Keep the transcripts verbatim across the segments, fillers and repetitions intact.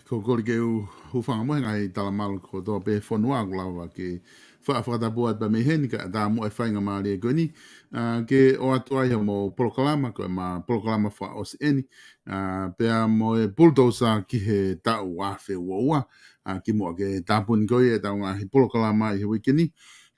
Ko e kole ke u hūfanga mo e ngaahi talamalu kotoa pē fonua ʻoku lava ke faʻa fakatapu atu pē mei heni kae ʻatā muʻa e faingamālie ko eni, ā, ke ʻoatu ai hoʻomo polokalama, ko ʻema polokalama fakaʻosi eni, ā, pea mo e Pulutousa ki he taʻu ua afe ua ua, ā, kimuʻa ke tāpuni ko ia ʻetau ngaahi polokalama ʻi he uike ni,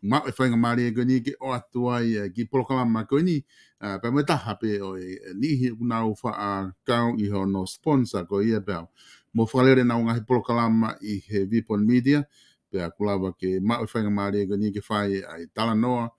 maʻu e faingamālie ko eni ke ʻoatu ai e kiʻi polokalama ko eni, ā, pea mo e taha pē ʻo e niʻihi ʻoku nau faʻa kau ʻi hono sponsor ko ia pea mo fakalele ʻenau ngaahi polokalama ʻi he Vipon Media, pea ʻoku lava ke maʻu e faingamālie ko eni ke fai ai e talanoa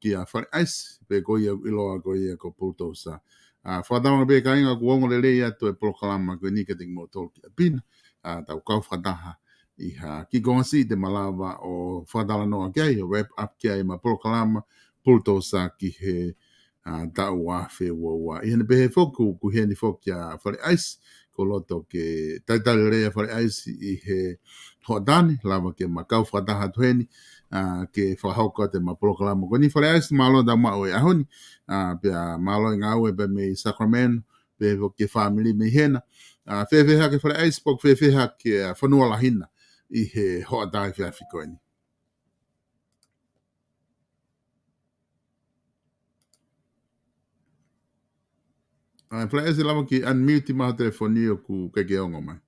kia Fale ʻAisi, pe ko ia ʻoku ʻiloa ko ia ko Pulutousa. Ā, fakatauange pē kāinga kuo ongo lelei atu e polokalama ko eni kiate kimoutolu ki ʻapi na, ā, tau kau fakataha ʻi ha kiʻi konga siʻi te ma lava ʻo fakatalanoa ki ai, ʻo wrap up ki ai ʻema polokalama Pulutousa ki he, ā, taʻu ua afe ua ua. ʻI heʻene pehē foki, ʻoku ʻi heni foki ʻa Fale ʻAisi, ʻoku loto ke talitali lelei ʻa Fale ʻAisi ʻi he hoʻatā ni, lava ke ma kau fakataha atu heni, ā, ke fakahoko atu ʻema polokalama ko eni. Fale ʻAisi, mālō e tau maʻu e ʻaho ni, ā, pea mālō e ngāue pē mei Sacramento, pea foki ki he fāmili mei hena. Ā, fēfē hake Fale ʻAisi, pe ʻoku fēfē hake ʻa e fonua lahi na ʻi he hoʻatā efiafi ko eni? Ā, Fale ʻAisi, lava ke unmute mai ho telefoni ʻoku ʻikai ke ongo mai.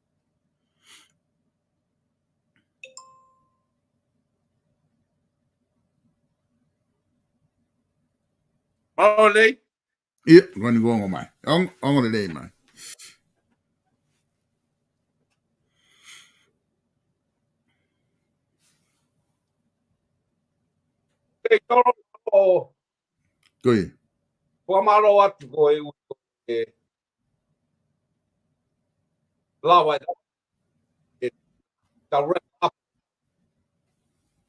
Mālō lelei. ʻIo, ko eni kuo ongo mai. Ong-, ongo lelei mai. Pei tolo o Ko ia. Fakamālō atu ko e u-, e lava e e tau wrap up.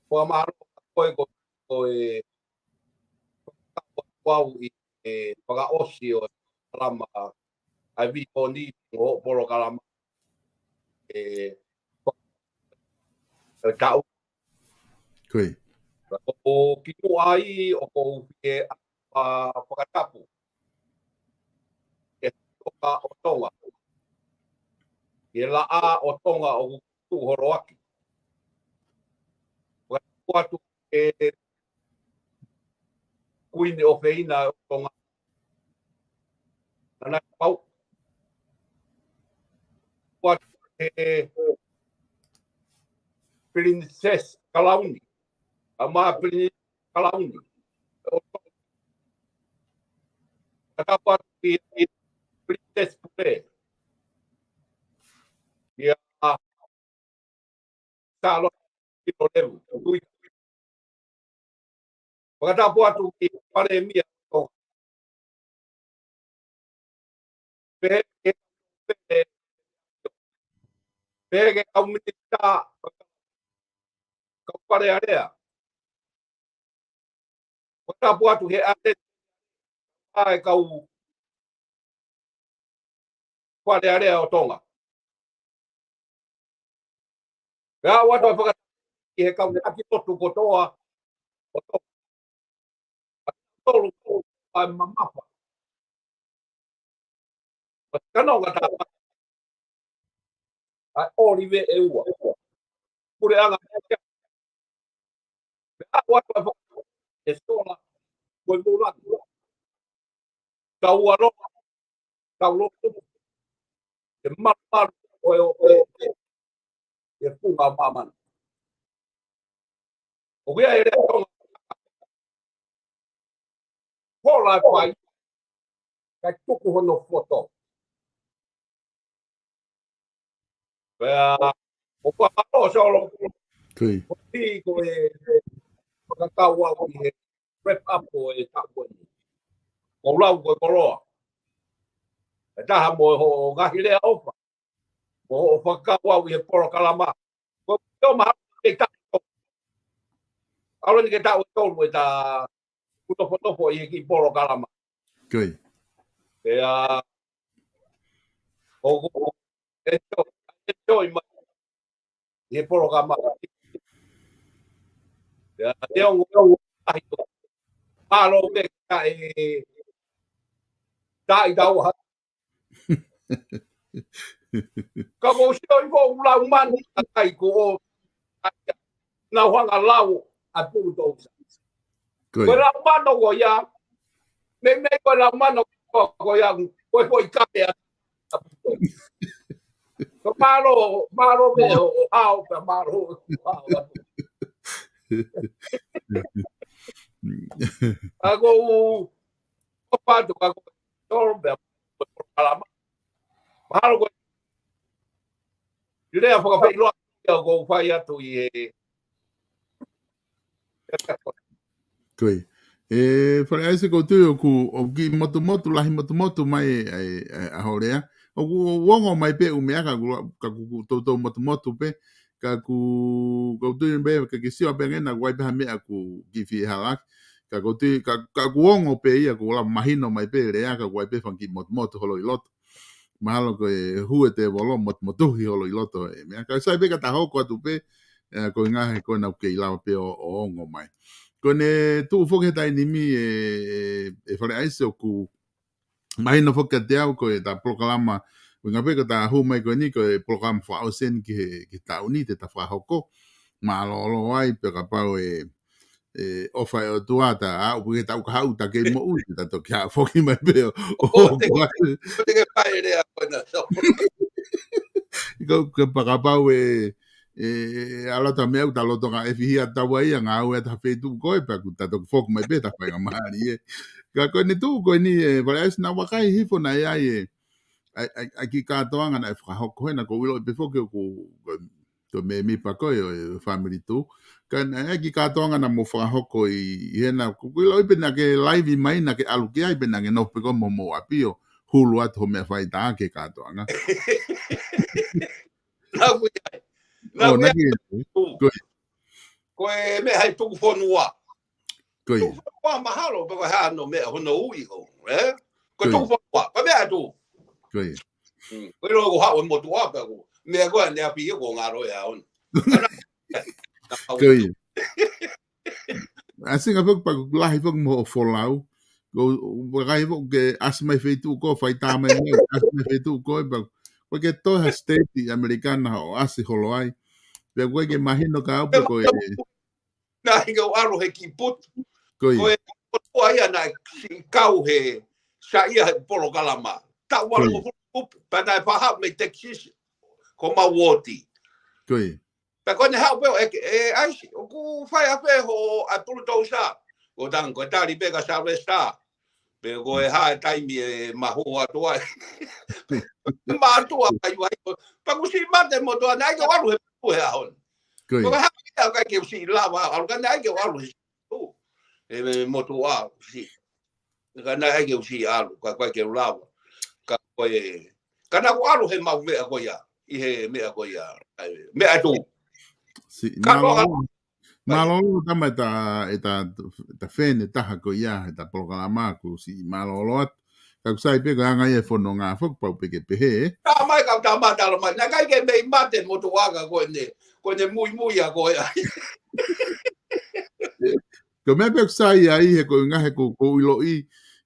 Fakamālō atu ko e ko, ko e fakatau atu au ʻi he fakaʻosi ʻo e polokalama ʻa e Vipon ni mo hoʻo polokalama e, e taʻu. Ko ia. ʻO kimuʻa ai ʻoku ou fie ʻa, fakatapu e toka ʻo Tonga. ʻI he laʻā ʻo Tonga ʻoku tuʻu holoaki. Fakatapu atu e Kuini ʻofeina ʻo Tonga, Nana Pau. Fakatapu atu e Princess Kalauni, ʻa e Princess Kalauni. Fakatapu atu ki he Princess Pule. ʻIa, Salo, Kito Levu, Tui. Fakatapu atu ki he Palēmia ʻo Tonga. Pehē, pehē, pehē ki he kau minisitā, kau Fale Alea. Fakatapu atu ki he ʻAteni ʻa e kau Fale Alea ʻo Tonga. Pea ʻoatu e fakatapu ki he kau taki lotu kotoa ʻo Tonga. Tolu ʻa e mamafa. Ka nonga tā ʻa ʻOlive ʻEua. Puleʻanga. Pea ʻoatu e fakatapu e sola ko e mulangi. Tau alo, tau lotu. E malumalu ʻo e, ʻo e, e funga māmani. ʻOku ʻi ai e lea Tonga. Hola e fai, kae tuku hono foto. Pea, ʻoku ou fakamālō Solo. Ko ia. Ko e, ko e fakakau au ʻi he wrap up ʻo e taʻu ko eni. Ko e lau ko e koloa. ʻE taha mo hoʻo ngaahi lea ʻofa. Mo hoʻo fakakau au ʻi he polokalama. Ko e tō maha ke taʻu. ʻAlu eni ke taʻu ʻe tolu ʻeta kunofonofo ʻi he kiʻi polokalama. Ko ia. Pea, ʻoku, ʻe tō, ʻe tō i ma-, ʻi he polokalama. Pea, te ongo, ongo, ahi tō. Mālō me ka e, tā i tau ha. Ka ʻoku ou sio ʻi hoku lau manu ʻa e kakai ko ē, nau hanga lau ʻa Pulutousa. Ko e lau manu ko ia, meimei ko e lau manu ko ia, ko e foʻi kape ʻa. Ko mālō, mālō pē ʻo, ʻo hao, pea mālō ʻo hao. ʻA ko u, ko patu, ka ko tolo, pea, ko palama. Mahalo ko e lea fakafeʻiloa ia ʻoku ou fai atu ʻi he. Ko ia. ʻE, Fale ʻAisi, ʻoku ou tui ʻoku, ʻoku kiʻi motumotu, lahi motumotu mai ʻa e, ʻa e, ʻa hoʻo lea. ʻOku ou ongo mai pē ʻū meʻa ka ʻoku, ka ʻoku toutou motumotu pē. Ka ʻoku, ʻoku ou tui pē, ka ke sio pē ange naʻa ʻoku ʻi ai pē ha meʻa ʻoku kiʻi fie hala. Ka ʻoku ou tui, ka, ka ʻoku ongo pē ia, ʻoku lava mahino mai pē lea, ka ʻoku ʻi ai pē fanga kiʻi motumotu holo ʻi loto. Mahalo ko e hū e tēvolo, mot-, motuhi holo ʻi loto e meʻa. Ka sai pē ka ta hoko atu pē, ʻe, ko e ngaahi ko ena ʻoku kei lava pē ʻo, ʻo ongo mai. Ko ʻene tuʻu foki he taimi ni ʻe, ʻe, ʻe Fale ʻAisi ʻoku mahino foki kiate au ko e ta polokalama, ʻuhinga pē ko ta hū mai ko eni ko e polokalama fakaʻosi eni ki he, ki he taʻu ni te ta fakahoko. Mālōlō ai pē kapau ʻe, ʻe ʻofa e ʻOtua ta aʻu pē ki he taʻu kahaʻu ta kei moʻui, ta toki haʻu foki mai pē ʻo, ʻo, ʻo, te, ko ai. Te ke fai lea ko ena, so. Ko, ko e pē kapau ʻe, ʻe, ʻe, ʻa lata meʻa ʻoku ta loto ka ʻe fihia tau ai, ʻa ngāue ʻa ta feituʻu ko ē, pea ʻoku ta toki foki mai pē, ta faingamālie. Ka ko ʻene tuʻu ko eni, ʻe, Fale ʻAisi naʻa vakai hifo naʻe ʻi ai e, ʻa e, ʻa e, ʻa e kiʻi kātoanga naʻe fakahoko hena, ʻoku ou ʻiloʻi pē foki ʻoku, ko, ko e mēmipa koe ʻo e family too. Ka naʻe ʻi ai e kiʻi kātoanga naʻa mou fakahoko ʻi, ʻi hena, ʻoku ou ʻiloʻi pē naʻa ke laivi mai, naʻa ke ʻalu ki ai pē naʻa ke nofo pē koe mo hoʻomou ʻapi ʻo hulu atu hoʻo meʻa faitā ki he kātoanga. Naʻa ku ʻi ai. Naʻa ʻO, ku ʻi naʻa ai. Ke, ko e. Ko e meʻa hai tuku fonua. Ko ia. Tuku fonua mahalo, pe ko e hā hono meʻa hono ui ko, ē? Ko e Ko ia. tuku fonua, ko e meʻa atu. Ko ia. Mm. Ko e ʻilo ko haʻu e motuʻa pē ko. Meʻa ko ē ʻene ʻapi ia ko ngalo e aon. Ko ia. ʻAsi ngā foki pea ʻoku lahi foki mo hoʻo folau. Ko, ʻoku lahi foki ke ʻasi mai feituʻu ko, faitā mai mai, ʻasi mai feituʻu ko, pea ʻoku ke toe ha state ʻi ʻAmelika naʻa hoʻo ʻasi holo ai. Pea ʻoku ʻikai ke mahino kia au pe ko e. Naʻe ʻikai ke u ʻalu he kiʻi putu. Ko ia. Ko e motuʻa ia naʻe siʻi kau he saiʻia he polokalama. Taʻu Ko ia. valungofulu kupu, pea naʻe faʻa haʻu mei Texas. Ko mau oti. Ko ia. Pea ko ʻene haʻu pē ʻo ʻeke, ʻe ʻAisi, ʻoku fai ʻafē hoʻo ʻai Pulutousa? Ko tang, ko e tali pē kia Sylvester. Pe ko e hā e taimi ʻe mahu atu ai. Mātuʻa kai vai. Pea kuo siʻi mate motuʻa, naʻe ʻikai ke u ʻalu he putu he ʻaho ni. Ko ia. Ko e hā ia ʻikai ke u siʻi lava, ʻalu ka naʻe ʻikai ke u ʻalu he putu. ʻE motuʻa, siʻi. Ka naʻe ʻikai ke u siʻi ʻalu, ka ʻikai ke u lava. Ka ko e, ka naʻa ku ʻalu he mau meʻa ko ia, ʻi he meʻa ko ia, ʻai, meʻa tū. Siʻi, Ka mālō, mālō, tama e ta, e ta, ta fēne taha ko ia, e ta polokalama ʻoku siʻi mālōlō atu. Ka ʻoku sai pē ko e anga ia e fononga foki pau pē ke pehē, ē? Tā mai ka tā mai tala mai, naʻe ʻikai ke mei mate motuʻa ka ko ʻene, ko ʻene muimui ʻa ko ē. Ko e meʻa pē ʻoku sai ai he ko e ngaahi ko, ko e ʻiloʻi.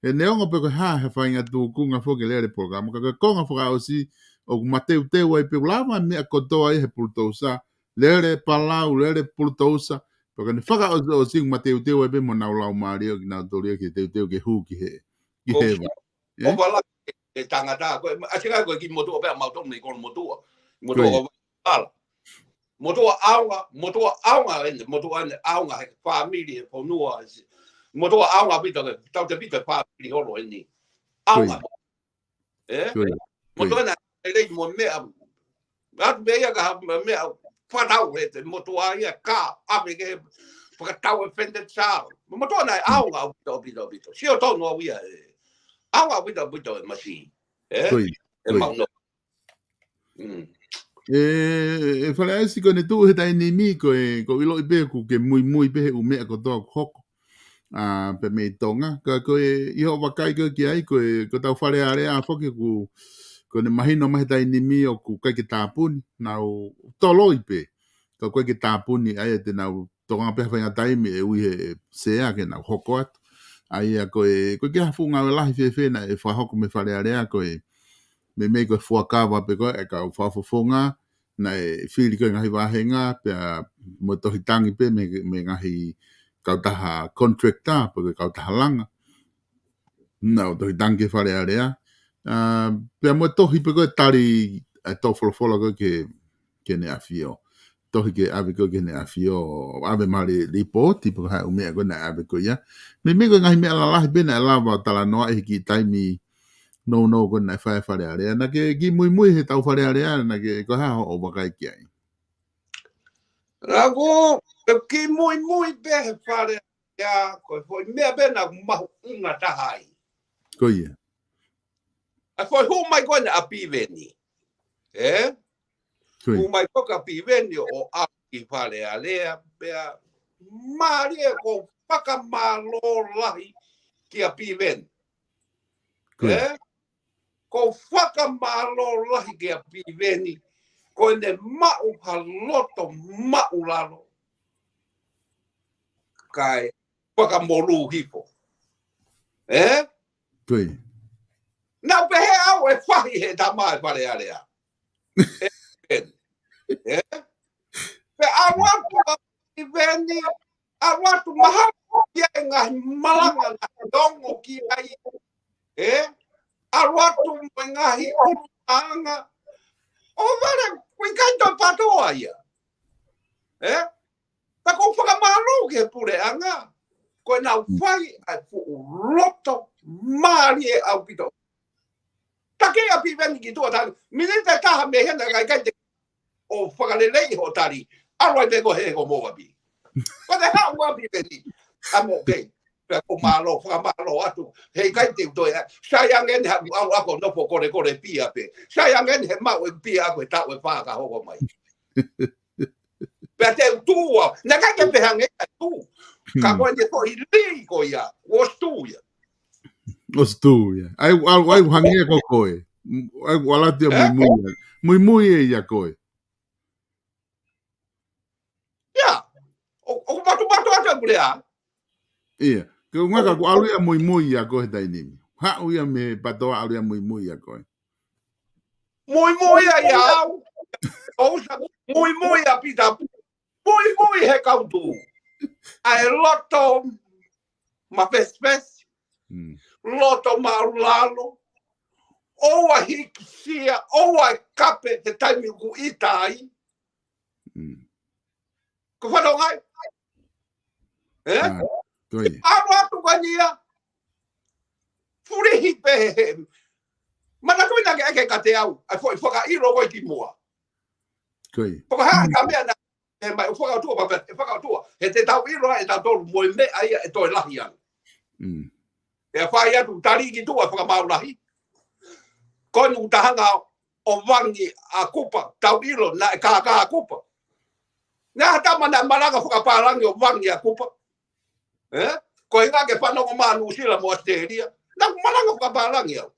He neongo pē ko e hā, he faʻahinga tūkunga foki lele polokalama. Ka ko e konga fakaʻosi, ʻoku mateuteu ai pē ʻoku lava meʻa kotoa ʻi he Pulutousa. Lele palau, lele Pulutousa. Pea ko ʻene fakaʻosiʻosi ʻoku mateuteu ai pē mo nau lau mālie ʻo kinautolu ia ke teuteu ke hū ki he. Ki Ko he si-, va. ʻO vala e tangata, ko e, ʻasi ngā ko e kiʻi motuʻa pē ʻa mautolu mei Kolomotuʻa. Motuʻa Ko ia. ʻo vala. Motuʻa ʻaonga, motuʻa ʻaonga ʻene, motuʻa ʻene ʻaonga he fāmili, he fonua, si-, motuʻa ʻaonga pito ke, tau te pito he fāmili holo ʻeni. ʻAonga. Ko ia. Ē? Ko ia. Ko ia. Motuʻa na, e lei mo meʻa, atu meʻa ia ka ha meʻa, fātau he te motuʻa ia ka, ʻave ke fakatau e fende tā. Motuʻa na e ʻaonga ʻaupito, ʻaupito, ʻaupito. Sio tonu au ia e. ʻAonga ʻaupito, ʻaupito e masi. Ē? Ko ia. E Ko ia. mau no. Mm. ʻE, ʻe Fale ʻAisi ko ʻene tuʻu he taimi ni ko e, ʻoku ou ʻiloʻi pē ʻoku ke muimui pē he ʻū meʻa kotoa ʻoku hoko. ʻA, pē mei Tonga. Ka ko e, ʻi hoʻo vakai ko ē ki ai, ko e, ko ʻetau Fale Alea foki ʻoku, ko ʻene mahino mai he taimi ni ʻoku ʻikai ke tāpuni, nau toloi pē. Ka ʻoku ʻikai ke tāpuni ai ʻe te nau tokanga pē ha faʻahinga taimi ʻe ui he sea ke nau hoko atu. ʻA ia ko e, ko e ke ha fuʻu ngāue lahi fēfē naʻe fakahoko mei Fale Alea ko e, meimei ko e fuakava pē ko ē ʻa e kau fakafofonga, naʻe fili ko ē ngaahi vāhenga, pea mo e tohi tangi pē mei, mei he ngaahi kautaha contractor, pe ko e kautaha langa. Naʻa nau tohi tangi ki he Fale Alea. ʻA, pea mo e tohi pē ko ē tali ʻa e tō folofola ko ē ki he, ki heʻene ʻafio. Tohi ke ʻave ko ē ki heʻene ʻafio, ʻave mai e lipooti pe ko e hā e ʻū meʻa ko ē naʻe ʻave ko ia. Meimei ko e ngaahi meʻa lalahi pē naʻe lava ʻo talanoaʻi he kiʻi taimi nounou ko ē naʻe fai ʻe he Fale Alea. Naʻa ke kiʻi muimui he tau Fale Alea, naʻa ke, ko e hā hoʻo vakai ki ai? Naʻa ku, kiʻi muimui pē he Fale Alea, ko e foʻi meʻa pē naʻa ku mahuʻinga taha ai. Ko ia. ʻA e foʻi hū mai ko ena ʻa Piveni. Ē? Ko ia. Hū mai ko ē ʻa Piveni ʻo ʻalu ki Fale Alea, pea mālie, ʻoku ou fakamālō lahi kia Piveni. Ko ia. Ē? ʻOku ou fakamālō lahi kia Piveni, ko ʻene maʻu ha loto māʻulalo kae fakamolū hifo. Ē? Ko ia. Naʻa ku pehē au ʻe fahi he tama ʻa e Fale Alea. Ē? Ē? Pea ʻalu atu ʻa Piveni, ʻalu atu mahalo ki he ngaahi malanga naʻe ongo ki ai. Ē? ʻAlu atu mo e ngaahi ʻulungaanga. ʻO vale, ʻoku ʻikai toe pātoa ia. Ē? Ka ʻoku ou fakamālō ki he puleʻanga. Ko ʻenau fai ʻa e fuʻu loto mālie ʻaupito. Taki ʻa Piveni ki tuʻa tali. Miniti ʻe taha mei hena ka ʻikai te ʻo fakaleleiʻi hoʻo tali. ʻAlu ai pē koe he ko Moapi. Ko te haʻu ʻa Piveni. ʻA mo kei. Pea ʻoku ou mālō, fakamālō atu. He ʻikai te u toe. Sai ange eni haʻaku ʻalu ʻo nofo kolekole pia pē. Sai ange eni he maʻu e pia ʻaʻaku he taʻu ʻe fā ka hoko mai. Pea te u tuʻu au. Naʻe ʻikai ke pehē ange ʻa e tuʻu. Ka Hmm. ko ʻene foʻi lī ko ia. ʻOsi tuʻu ia. ʻOsi tuʻu ia. ʻAi, ʻai, ʻai, hangē ko koe. ʻAi, ʻalu atu ia Ē? muimui ia. Muimui ē ia koe. Ia. ʻO, ʻoku matumatu atu e puleʻanga. Ia. Ko e ʻuhinga ka ʻoku ʻalu ia muimui ia koe he taimi ni. Haʻu ia mei he pātoa ʻalu ia muimui ia koe. Muimui ia ia au. ʻOku ou sa-, muimui ia Pita. Muimui he kau tuʻu. ʻA e loto mafesifesi. Mm. Loto māʻulalo. ʻOua hikisia, ʻoua ʻe kape he taimi ʻoku ʻita ai. Mm. Ko fano ngai. Ē? ʻA, ko ia. ʻAlu atu ko eni ia. Fulihi pē he, he. Manatuʻi naʻa ke ʻeke kiate au, ʻa e foʻi fakaʻilo ko ē ki muʻa. Ko ia. Fakahā ka meʻa naʻe mai ʻo fakaʻotua, papa, ʻe fakaʻotua. He te tau ʻilo ʻe tautolu mo e meʻa ia ʻe toe lahi ange. Mm. ʻE fai atu tali ki tuʻa fakamāu lahi. Ko eni ʻoku ta hanga ʻo vangi ʻa Kupa, tau ʻilo naʻe kākā ʻa Kupa. Naʻe ʻi ai ha tama naʻe malanga fakapālangi ʻo vangi ʻa Kupa. Ē? Ko e ʻuhinga ke fanongo mai Nuʻusila mo ʻAositelēlia. Naʻa ku malanga fakapālangi au.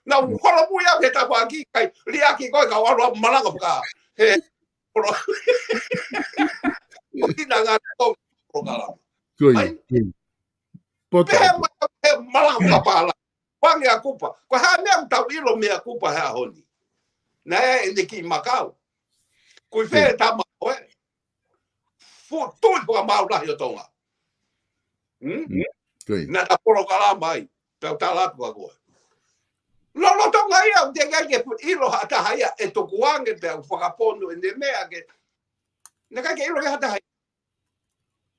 Naʻa ku holomui au he tafaʻaki kai, liʻaki ko ē kau ʻalu ʻo malanga faka-, he, holo-, ko tina ngā tau polokalama. Ko ia. Ai. Poto. Pehē mai, he malanga fakapālangi. Vangi ʻa Kupa. Ko e hā e meʻa ʻoku tau ʻilo mei a Kupa he ʻaho ni? Naʻe ʻi ai ʻene kiʻi makau. Kui fē Ko ia. tama ko ē. Fuʻu tuʻi fakamāu lahi ʻo Tonga. Hmm? Mm. Ko ia. Naʻa ta polokalama ai, pea u tala atu kia koe. Lolotonga ia, ʻoku teʻeki ai ke ʻilo ha taha ia, ʻe tukuange pea u fakafonu ʻene meʻa ke. Naʻe ʻikai ke ʻilo ke ha taha ia.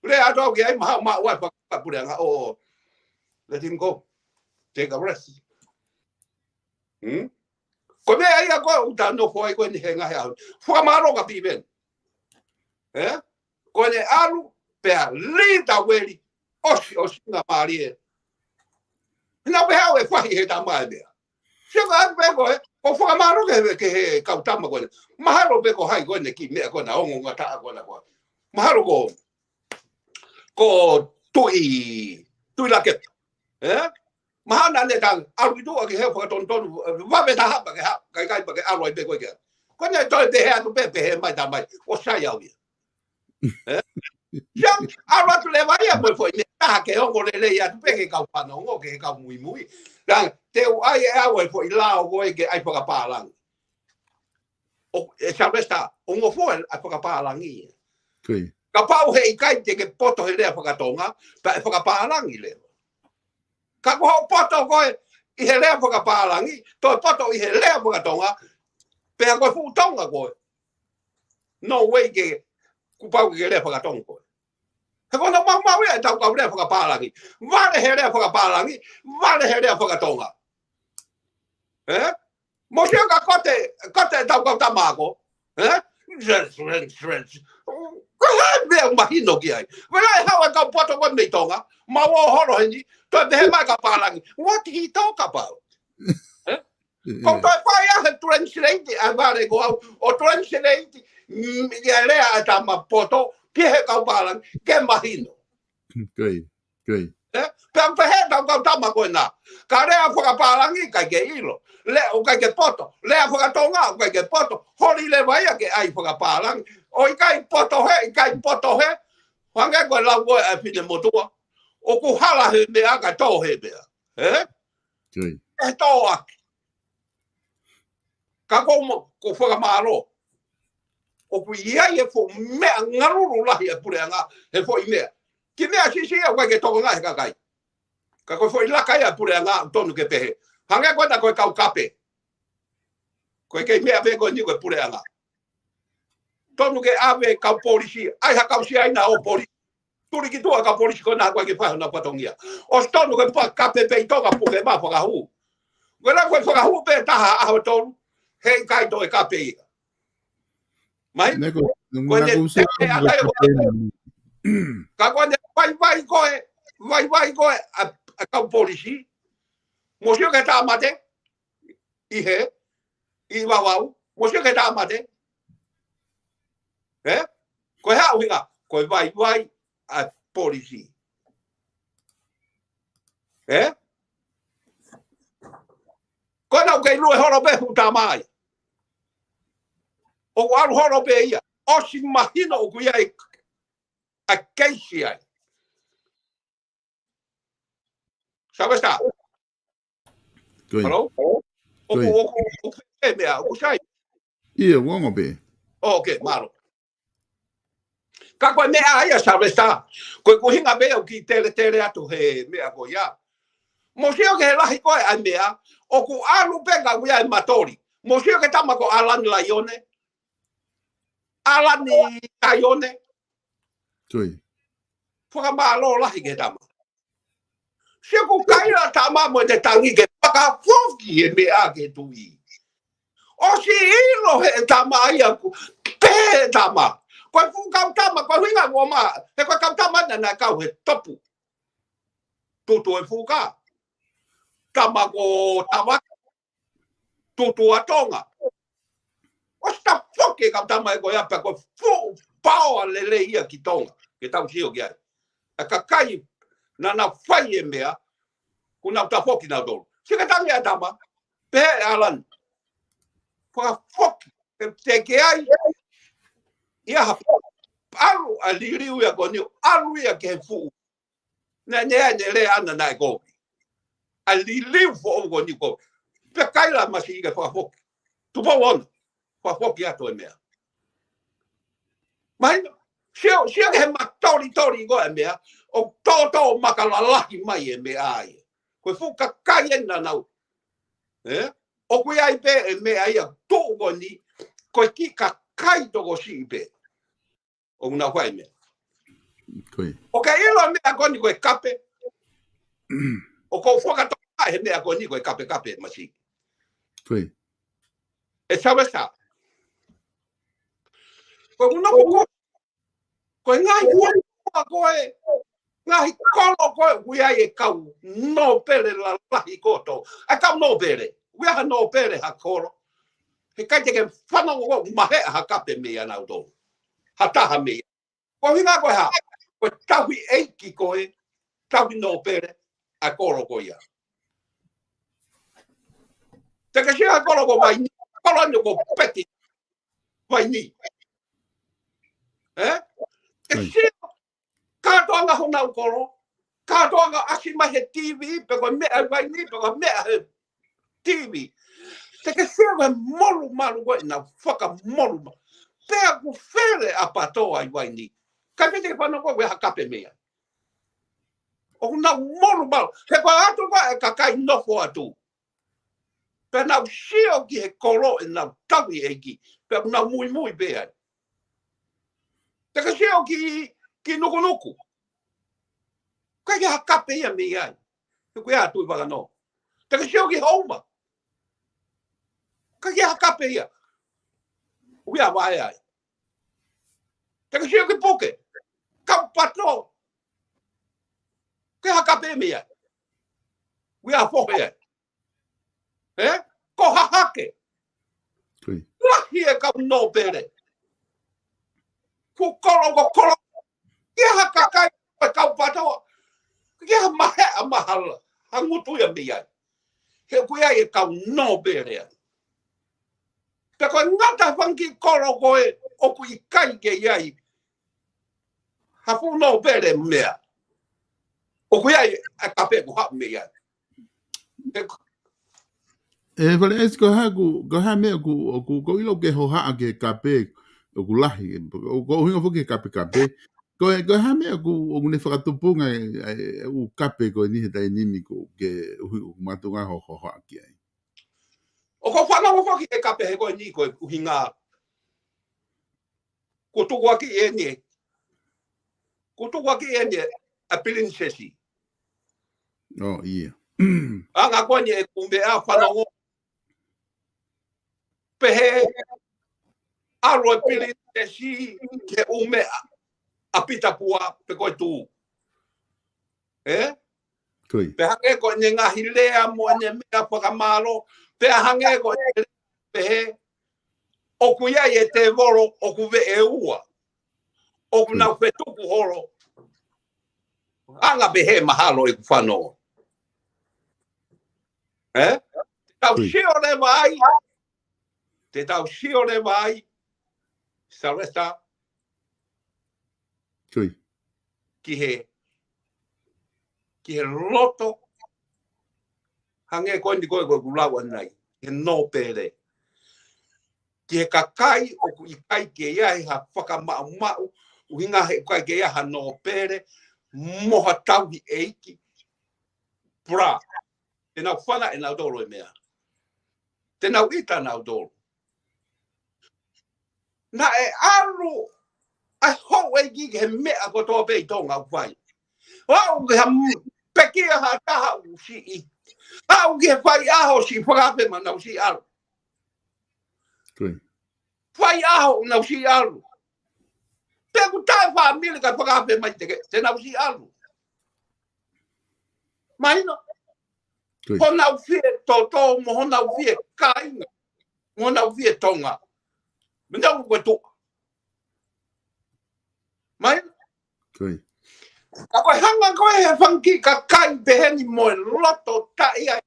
Lea atu au ki ai maha maʻu ai faka-, fakapuleʻanga ʻo let him go. Take a rest. Hmm? Ko e meʻa ia ko ē ʻoku ta nofo ai ko eni he ngaahi ʻaho. Fakamālō kia Piveni. Ē? Ko ʻene ʻalu, pea lī taueli, ʻosi, ʻosi ngā mālie. Naʻa pehē au ʻe fahi he tama e meʻa. Sio ka atu pē ko ē, ʻo fakamālō ki he, ki he kau tama ko ē. Mahalo pē ko hai ko ē ne kiʻi meʻa ko ē naʻa ongo ngataʻa ko ē naʻa ko ē. Mahalo ko, ko Tuʻi, Tuʻi Laketa. Ē? Mahalo naʻa ne tang, ʻalu ki tuʻa ki he fakatonutonu, vave taha pea ke haʻu, kai kai pea ke ʻalu ai pē ko ē ke. Ko ʻene toe pehē atu pē, pehē mai tā mai, ʻoku sai au ia. Ē? Ia, ʻalu atu leva ia mo e foʻi meʻa taha ke ongo lelei atu pē ke kau fanongo, ke kau muimui. Tang, te u ʻai ʻe au e foʻi lao ko ē ke ʻai fakapālangi. ʻO, ʻe Sylvester, ʻoku ngofua e fakapālangi. Kapau he ʻikai te ke poto he lea fakatonga, pea ʻe fakapālangi leva. Ka ko hoʻo poto koe ʻi he lea fakapālangi, toe poto ʻi he lea fakatonga, pea ko e fuʻu Tonga koe. No way ke, kuo pau ke lea fakatonga koe. He ko hono maumau ia ʻetau kau lea fakapālangi. Vale he lea fakapālangi, vale he lea fakatonga. Ē? Mou sio ka kote, kote ʻetau kau tama ako. Ē? Yes, yes, yes. Ko e hā e meʻa ʻoku mahino ki ai? Vela e hau e kau poto ko ē mei Tonga. Mau ō holo heni, toe pehē mai kau pālangi. What he talk about? Ē? Ko e toe fai ʻa e translate, ʻa e vale ko au, ʻo translate, mm, ʻa e lea ʻa e tama poto, ki he kau pālangi, ke mahino. Ē? Pea pehē ʻetau kau tama ko ena. Ka lea fakapālangi, ʻikai ke ʻilo. Lea ʻoku ʻikai ke poto. Lea fakatonga, ʻoku ʻikai ke poto. Holi leva ia ke ʻai fakapālangi. ʻO ʻikai poto he, ʻikai poto he. Hangē ko e lau ko ē ʻa e finemotuʻa. ʻOku hala he meʻa ka tō he meʻa. Ē? Ke tō ʻaki. Ka ko mo, ko fakamālō. ʻOku ʻi ai e foʻi meʻa ngalulu lahi ʻa e puleʻanga, he foʻi meʻa. Ki he meʻa siʻisiʻi ʻoku ʻikai ke tokangaʻi he kakai. Ka ko e foʻi laka ia ʻa e puleʻanga, tonu ke pehē. Hangē ko ena ko e kau kape. Ko e kei meʻa pē ko eni ko e puleʻanga. Tonu ke ʻave kau polisi, ʻai ha kau Siaina ʻo polisi. Tuli ki tuʻa ka polisi ko ena ko ē ke fai hona fatongia. ʻOsi tonu ke pā kape pē ʻi Tonga puke mā fakahū. Ko e la ko e fakahū pē taha ʻaho tolu, he ʻikai toe kape ia. Mai? Ko e ne te te a kai o ka ko e ne vaivai ko ē, vaivai ko ē ʻa, ʻa kau polisi. Mou sio ki he tāmate, ʻi he, ʻi Vavau, mou sio ki he tāmate. Ē? Ko e hā ʻuhinga, ko e vaivai ʻa e polisi. Ē? Ko ena ʻoku kei lue holo pē fuʻu tama ia. ʻOku ʻalu holo pē ia. ʻOsi mahino ʻoku ʻi ai ʻa e keisi ai. Sylvester. Hello? ʻOku, ʻoku, ʻoku, ʻoku, ʻe meʻa, ʻoku sai? ʻIa, ʻoku ongo pē. ʻOkei, mālō. Ka ko e meʻa ia Sylvester. Ko e ʻuhinga pē ʻoku ou kiʻi teletele atu he meʻa ko ia. Mou sio ki he lahi ko ē ʻa e meʻa, ʻoku ʻalu pē ka ʻoku ʻi ai e matoli. Mou sio ki he tama ko ʻAlani Laione. ʻAlani Laione. Fakamālō lahi ki he tama. Sio ko Kaila Tama mo ʻene tangi ke fakafoki e meʻa ki he tuʻi. ʻOsi ʻilo he tama ia ʻoku pehē tama. Ko e fuʻu kau tama, ko e ʻuhinga ʻoku ʻomai, he ko e kau tama naʻa nau kau he topu. Tutu e fuka. Tama ko Tavake. Tutu ʻa Tonga. ʻOsi tafoki e kau tama ko ia pea ko e fuʻu paoa lelei ia ki Tonga. Ke tau sio ki ai. ʻA e kakai naʻa nau fai e meʻa, kuo nau tafoki nautolu. Sio ki he tangi ʻa e tama, pehē ʻe ʻAlani. Fakafoki, ke teke ai. ʻI ai ha ʻalu ʻa e liliu ia ko eni, ʻalu ia ki he fuʻu. Naʻe, naʻe, naʻe lea ʻana naʻe kovi. ʻA e liliu foʻou ko eni ko. Pea Kaila masiʻi ke fakafoki. Tupou Ono. Fakafoki atu e meʻa. Mahino, sio, sio ki he matolitoli ko e meʻa, ʻoku tōtō makalalahi mai e meʻa ia. Ko e fuʻu kakai eni naʻa nau. Ē? ʻOku ʻi ai pē e meʻa ia tuʻu ko eni, ko e kiʻi kakai tokosiʻi pē. ʻOku nau fai meʻa. ʻOku ke ʻilo e meʻa ko eni ko e kape. ʻOku ou fakatoka he meʻa ko eni ko e kapekape masiʻi. ʻE Sylvester. Ko e ʻuhinga ko, ko e ngaahi fonua ko ē, ngaahi kolo ko ē, ʻoku ʻi ai e kau nōpele lalahi kotoa. ʻA e kau nōpele, ʻoku ʻi ai ha nōpele ha kolo. He ʻikai te ke fanongo ʻoku maheʻa ha kape mei ʻanautolu. Ha taha mei. Ko e ʻuhinga ko e hā, ko e tauhi ʻeiki ko ē, tauhi nōpele, ʻa e kolo ko ia. Te ke sio he kolo ko Vaini, kolo ni ko Peti, Vaini. Ē? Te ke sio, kātoanga honau kolo, kātoanga ʻasi mai he TV, pe ko e meʻa ʻi Vaini, pe ko e meʻa he T V. Te ke sio ki he molumalu ko ē ʻenau fakamolumalu. Pea ʻoku fele ʻa Patoa ʻi Vainī. Ka te ke fanongo ko ē ha kape mei ai. ʻOku nau molumalu. He ko e ʻalu atu ko ē e kakai nofo atu. Pea nau sio ki he kolo ʻenau tauhi ʻeiki. Pea ʻoku nau muimui pē ai. Te ke sio ki, ki Nukunuku. ʻIkai ke ha kape ia mei ai. He ʻoku ʻi ai ʻa Tuʻivakanō. Te ke sio ki Houma. ʻIkai ke ha kape ia. ʻOku ʻi ai ʻa Vaea ai. Te ke sio ki Puke. Kaupato. ʻIkai ha kape mei ai. ʻOku ʻi ai ʻa Fohe ai. Ē? Ko Hahake. Lahi e kau nōpele. Ko kolo, ko kolo. ʻIkai ha kakai, ko e kau Patoa. ʻIkai ha maheʻa mahala. Ha ngutu ia mei ai. He ʻoku ʻi ai e kau nōpele ai. Pea ko e ngata fanga kiʻi kolo ko ē ʻoku ʻikai ke ʻi ai ha fuʻu nōpele meʻa. ʻOku ʻi ai e kape ʻoku haʻu mei ai. He ko- ʻE Fale ʻEsi, ko e hā ʻoku, ko e hā e meʻa ʻoku, ʻoku, ʻoku ʻilo ke hohaʻa ki he kape, ʻoku lahi, ʻoku, ʻoku ʻuhinga foki he kape kape. Ko e, ko e hā e meʻa ʻoku, ʻoku ne fakatupunga e, e, e ʻū kape ko eni he taimi ni ko ē ʻoku, ʻoku mātuʻaki ho, hohaʻa ki ai. ʻOku ou fanongo foki he kape he ko eni ko e ʻuhinga. Ko tukuakiʻi eni. Ko tukuakiʻi eni ʻa Pilinisesi. ʻOi, ʻio. Anga ko eni ʻeku meʻa fanongo. Pehē ʻalu e Pilinisesi ki he ʻū meʻa ʻa Pita Pua pe ko e tū. Ē? Pea hangē ko ʻene ngaahi lea mo ʻene meʻa fakamālō. Pea hangē ko ʻene lea pehē, ʻoku ʻi ai e tēvolo, ʻoku veʻe ua. ʻOku nau fetuku holo. Anga pehē mahalo ʻeku fanongo. Ē? Tau sio leva ai. Te tau sio leva ai. Salesa. Ki he, ki he loto, hangē ko eni ko ē ʻoku ou lau ʻanenai, ki he nōpele. Ki he kakai ʻoku ʻikai ke ʻi ai ha fakamaʻumaʻu, ʻuhinga he ʻikai ke ʻi ai ha nōpele, mo ha tauhi ʻeiki. Pea te nau fana ʻe nautolu e meʻa. Te nau ʻita nautolu. Naʻe ʻalu ʻa e houʻeiki ki he meʻa kotoa pē ʻi Tonga ʻoku fai. Aʻu ki ha m-, pekia ha taha ʻoku siʻi. Aʻu ki he fai ʻaho siʻi fakaafe mai nau siʻi ʻalu. Fai ʻaho nau siʻi ʻalu. Pea ʻoku taʻe fāmili ka fakaafe mai te ke, te nau siʻi ʻalu. Mahino? Honau fie toto, mo honau fie kāinga, mo honau fie Tonga. Mena ko e tuʻa. Mahino? Ka ko e hanga ko ē he fanga kiʻi kakai pehē ni mo e loto taʻi ai.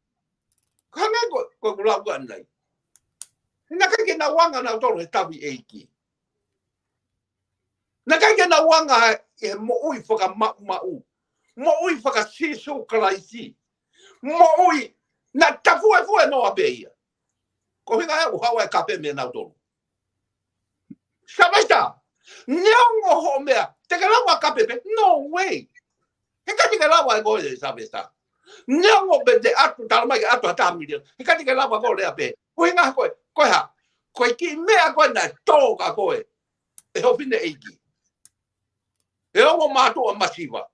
Hangē ko, ko ʻeku lau ʻanenai. Naʻe ʻikai ke nau anga nautolu he tauhi ʻeiki. Naʻe ʻikai ke nau anga ʻi he moʻui fakamaʻumaʻu. Moʻui faka-Sīsū Kalaisi. Moʻui naʻe tafuefuenoa pē ia. Ko e ʻuhinga ia ʻoku haʻu e kape mei nautolu. Sylvester, neongo hoʻo meʻa, te ke lava kape pē, no way. He ʻikai te ke lava ʻe koe Sylvester. Neongo pē te ʻatu, tala mai ke ʻatu ha taha miliona. He ʻikai te ke lava koe lea pē. Ko e ʻuhinga ko ē, ko e hā? Ko e kiʻi meʻa ko ē naʻe tō kia koe ʻe ho fineʻeiki. ʻE ongo mātuʻa masiva.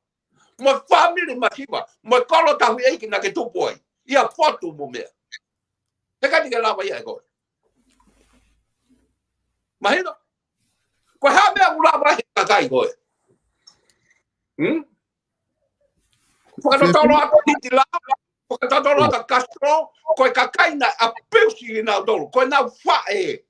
Mo e fāmili masiva. Mo e kolo tauhi ʻeiki naʻa ke tupu ai. ʻI ha fotu mo e meʻa. He ʻikai te ke lava ia ʻe koe. Mahino? Ko e hā e meʻa ʻoku lava he kakai ko ē? Hmm? Fakatotolo atu Hitler, fakatotolo atu Castro, ko e kakai naʻe abuse kinautolu, ko ʻenau faʻē.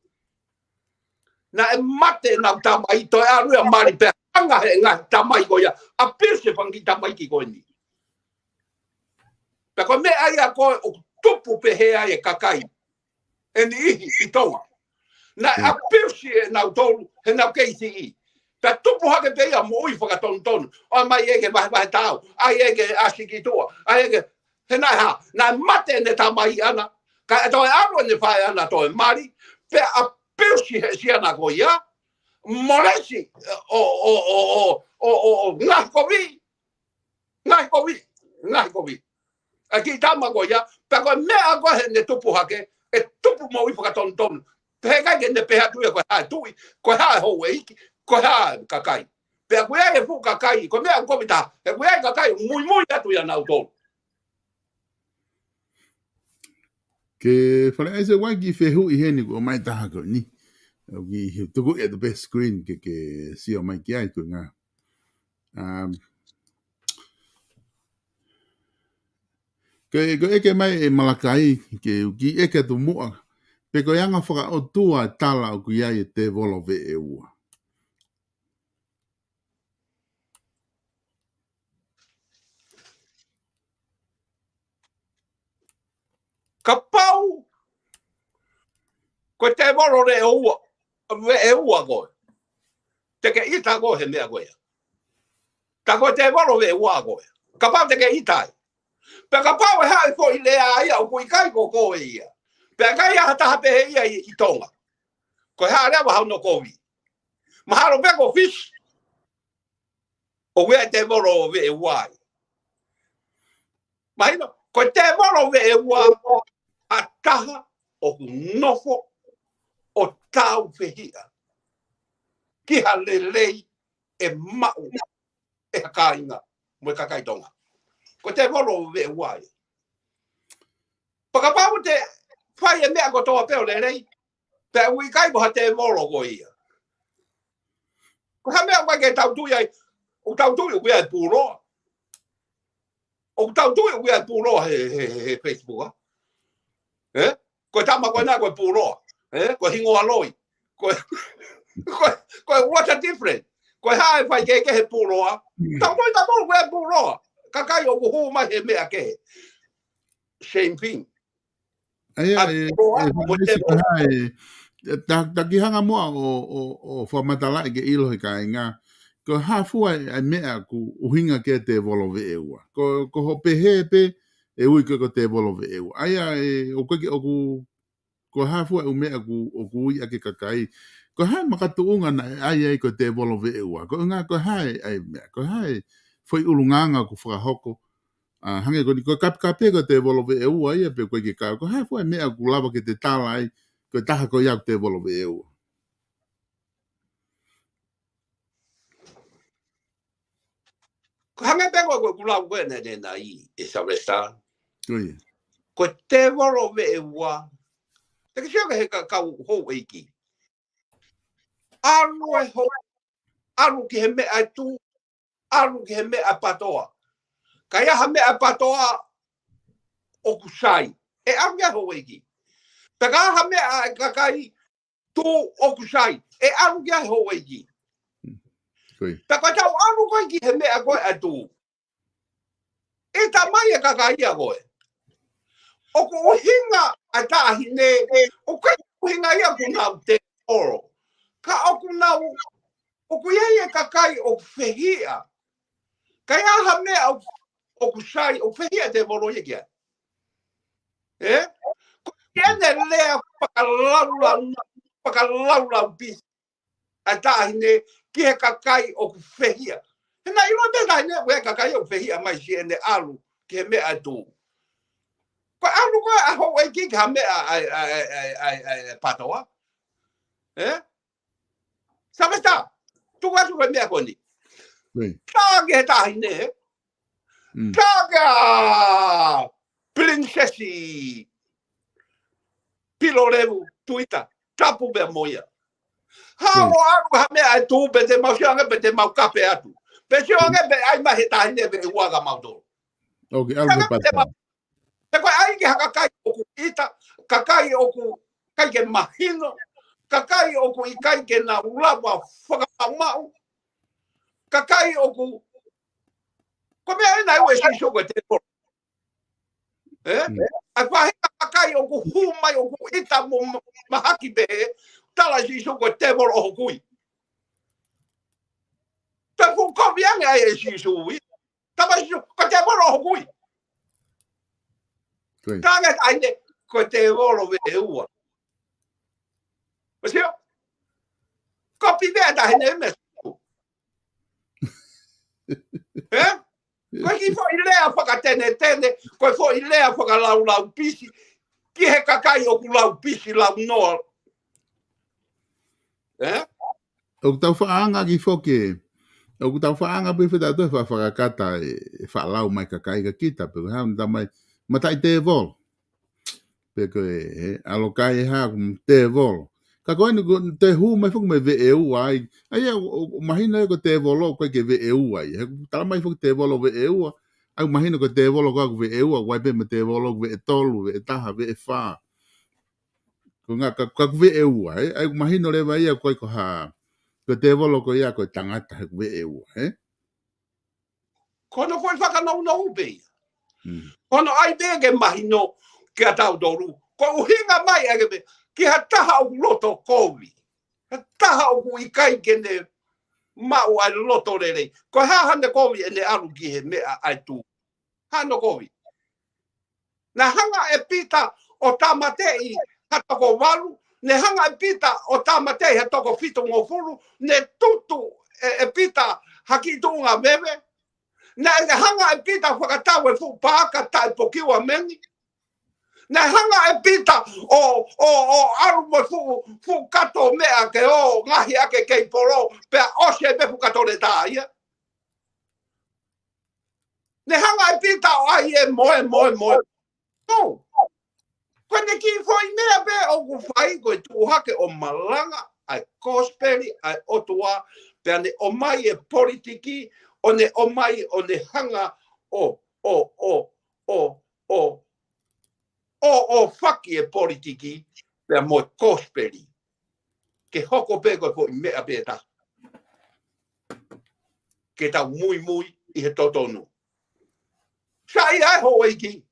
Naʻe mate ʻenau tamai, toe ʻalu ia ʻo mali pea hanga he ngaahi tamai ko ia, abuse e fanga kiʻi tamaiki ko eni. Pea ko e meʻa ia ko ē ʻoku tupu pehē ai e kakai ʻe niʻihi ʻi Tonga. Naʻe abuse ʻe nautolu, he naʻa nau kei siʻi. Pea tupu hake pē ia moʻui fakatonutonu. ʻOmai ʻe ke vahevahe tau, ʻai ʻe ke ʻasi ki tuʻa, ʻai ʻe ke, he naʻe hā, naʻe mate ʻene tamai ʻana, Kae toe ʻalu ʻene fai ʻana toe mali, pea ʻapiusi he siana ko ia, molesi, ʻo, ʻo, ʻo, ngaahi kovi, ngaahi kovi, ngaahi kovi. ʻA e kiʻi tama ko ia, pea ko e meʻa ko ē heʻene tupu hake, ʻe tupu moʻui fakatonutonu. Pea heʻikai ke ne pehē atu ia ko e hā e tuʻi, ko e hā e houʻeiki, ko e hā e kakai. Pea ko ia e fuʻu kakai, ko e meʻa ʻoku kovi taha, he ko ia e kakai, muimui atu ia nautolu. Ke fale ai se wai ki fehuʻi heni ko mai taha ko ni. ʻOku ki tuku ʻi atu pē screen ke, ke sio mai ki ai ko ngā. Um, ke, ko ʻeke mai ʻe Malakai, ke u kiʻi ʻeke atu muʻa. Pe ko e anga fakaʻotua tala ʻoku ʻi ai e tēvolo veʻe ua. Kapau, ko e tēvolo veʻe ua, veʻe ua koe. Te ke ʻita koe he meʻa ko ia. Tā ko e tēvolo veʻe ua koe. Kapau te ke ʻita ai. Pea kapau ʻe haʻi foʻi lea ia ʻoku ʻikai ko koe ia. Pea ʻikai ha taha pehē ia ʻi, ʻi Tonga. Ko e hā leva hano kovi. Mahalo pē ko Fisi. ʻOku ʻi ai e tēvolo veʻe ua ai. Mahino, ko e tēvolo veʻe ua ʻa taha ʻoku nofo ʻo tāufehiʻa ki ha lelei ʻe maʻu ʻe ha kāinga mo e kakai Tonga. Ko e tēvolo veʻe ua ai. Pea kapau te fai e meʻa kotoa pē ʻo lelei, pea ʻoku ʻikai ko ha tēvolo ko ia. Ko e hā e meʻa ʻoku ʻikai ke tau tui ai, ʻoku tau tui ʻoku ʻi ai e pūloa. ʻOku tau tui ʻoku ʻi ai e pūloa he, he, he, he Facebook, ā? Ē? Ko e tama ko ena ko e pūloa. Ē? Ko e hingoa loi. Ko e, ko e, ko e what a difference. Ko e hā e faikehekehe he pūloa. Mm. Tau tui tautolu ʻoku ʻi ai e pūloa. Kakai ʻoku hū mai he meʻa kehe. Same thing. ʻA ia, ʻa e, pūloa, ʻe, mo e tēvolo. Ko e hā e, ta, ta kiʻi hanga muʻa ʻo, ʻo, ʻo fakamatalaʻi ke ʻilo he kāinga. Ko e hā fua e, e meʻa ʻoku ʻuhinga ki ai e tēvolo veʻe ua. Ko, ko hoʻo pehē pē, ʻe ui ko e ko e tēvolo veʻe ua. ʻA ia, ʻe, ʻoku ke, ʻoku, ko e hā fua e ʻū meʻa ʻoku, ʻoku ui ʻaki e kakai. Ko e hā e makatuʻunga naʻe ʻai ai ko e tēvolo veʻe ua. Ko e ʻuhinga, ko e hā e, e meʻa. Ko e hā e foʻi ʻulungaanga ʻoku fakahoko. ʻA, hangē ko eni, ko e kapekape ko e tēvolo veʻe ua ia pe ko e ke kau. Ko e hā fua e meʻa ʻoku lava ke te tala ai, ko e taha ko ia ko e tēvolo veʻe ua. Ko e hangē pē ko e, ko e ʻuhinga ko ē naʻe, naʻe ʻai ʻe Sylvester. Ko ia. Ko e tēvolo veʻe ua. Te ke sio ki he ka-, kau houʻeiki. ʻAlu e hou-, ʻalu ki he meʻa ʻe tū, ʻalu ki he meʻa ʻe pātoa. Ka ʻi ai ha meʻa ʻe pātoa ʻoku sai, ʻe ʻalu ki ai e houʻeiki. Pea ka ʻi ai ha meʻa ʻa e kakai tū ʻoku sai, ʻe ʻalu ki ai e houʻeiki. Ko ia. Pea ka tau ʻalu ko ē ki he meʻa ko ē ʻe tū. ʻIta mai e kakai ia ko ē. ʻOku ʻuhinga ʻa e taʻahine, ʻoku ʻikai ʻuhinga ia ʻoku nau tēvolo. Ka ʻoku nau, ʻoku ʻi ai e kakai ʻoku fehiʻa. Ka ʻi ai ha meʻa ʻoku, ʻoku sai, ʻoku fehiʻa e tēvolo ia ki ai. Ē? Ko ʻene lea fakalaulau, fakalaulau pisi ʻa e taʻahine ki he kakai ʻoku fehiʻa. He naʻe ʻilo ʻe he taʻahine, ʻoku ʻi ai e kakai ʻoku fehiʻa mai siʻene ʻalu ki he meʻa ʻe tū. Ko e ʻalu ko ē ʻa e houʻeiki ki ha meʻa ʻe, ʻe, ʻe pātoa. Ē? Sylvester, tuku atu ko e meʻa ko eni. Ui. Tā ki he taʻahine, ē? Mm. Tā kia Pilinisesi Pilolevu Tuita, tapu pē mo ia. Haʻu ʻo ʻalu ha meʻa ʻe tū pe te mau sio ange pe te mau kape atu. Pe sio ange pe ʻai mai he taʻahine veʻe ua kia mautolu. ʻOku ʻalu ke pātoa. He ko e ʻai ki ha kakai ʻoku ʻita, kakai ʻoku ʻikai ke mahino, kakai ʻoku ʻikai ke nau lava fakamaʻumaʻu, kakai ʻoku, ko e meʻa ena ʻoku ui ʻe Sīsū ko e tēvolo. Ē? Mm. ʻA e faʻahinga kakai ʻoku hū mai ʻoku ʻita mo ma-, mahaki pē, tala ʻe Sīsū ko e tēvolo ʻoku ui. Te fuʻu kovi ange ai ʻe Sīsū ui. Tala ʻe Sīsū, ko e tēvolo ʻoku ui. Ko ia. Tala ange ai ne, ko e tēvolo veʻe ua. Masio? Ko Pivea tahi nei me. Ē? Ko e kiʻi foʻi lea fakatenetene, ko e foʻi lea fakalaulaupisi, ki he kakai ʻoku laupisi launoa. Ē? ʻOku tau faʻa anga ki foki, ʻoku tau faʻa anga pē feta toe fa-, fakakata e, e faʻalau mai kakai ka kita, pe ko e hā, ʻoku tau mai, mataʻi tēvolo. Pe ko e, he, ʻalokai e hā, ko e tēvolo. Ka ko eni ko e hū mai foki mei veʻe ua ai. ʻA ia, ʻo, ʻo, ʻo mahino ia ko e tēvolo, ko e ke veʻe ua ai. He, tala mai foki tēvolo veʻe ua. ʻA ia, mahino ko e tēvolo ko ē ʻoku veʻe ua, ʻoku ʻi ai pē mo e tēvolo ʻoku veʻe tolu, veʻe taha, veʻe fā. Ko e ngaahi, ka, ka ʻoku veʻe ua, ē? ʻA ia, mahino leva ia ko e ko e hā. Ko e tēvolo ko ia ko e tangata he ʻoku veʻe ua, ē? Ko hono foʻi fakanounou pē ia. Mm. Ko hono ʻai pē ke mahino kia tautolu. Ko e ʻuhinga mai ʻa e ke pē, ki ha taha ʻoku loto kovi. Ha taha ʻoku ʻikai ke ne maʻu ʻa e loto lelei. Ko e hā haʻane kovi ʻene ʻalu ki he meʻa ʻa e tuʻi. Hā hono kovi. Naʻe hanga ʻe Pita ʻo tāmateʻi ha toko valu, naʻe hanga ʻe Pita ʻo tāmateʻi ha toko fitungofulu, naʻe tutu ʻe, ʻe Pita ha kiʻi tuʻunga veve, naʻe hanga ʻe Pita ʻo fakatau e fuʻu paaka taʻepokiuameni, naʻe hanga ʻe Pita ʻo, ʻo, ʻo ʻalu mo e fuʻu, fuʻu kato meʻa ke ō ngaohi ʻaki e kei polo, pea ʻosi ai pē fuʻu kato letā ia. Naʻe hanga ʻe Pita ʻo ʻai e moe, moe, moe. No. Ko ʻene kiʻi foʻi meʻa pē ʻoku fai ko e tuʻu hake ʻo malanga ʻa e kosipeli ʻa e ʻOtua, pea ne ʻomai e politiki, ʻo ne ʻomai, ʻo ne hanga ʻo, ʻo, ʻo, ʻo, ʻo, ʻo, ʻo faki e politiki, pea mo e kosipeli. Ke hoko pē ko e foʻi meʻa pē taha. Ke tau muimui ʻi he totonu. Saiʻia e houʻeiki.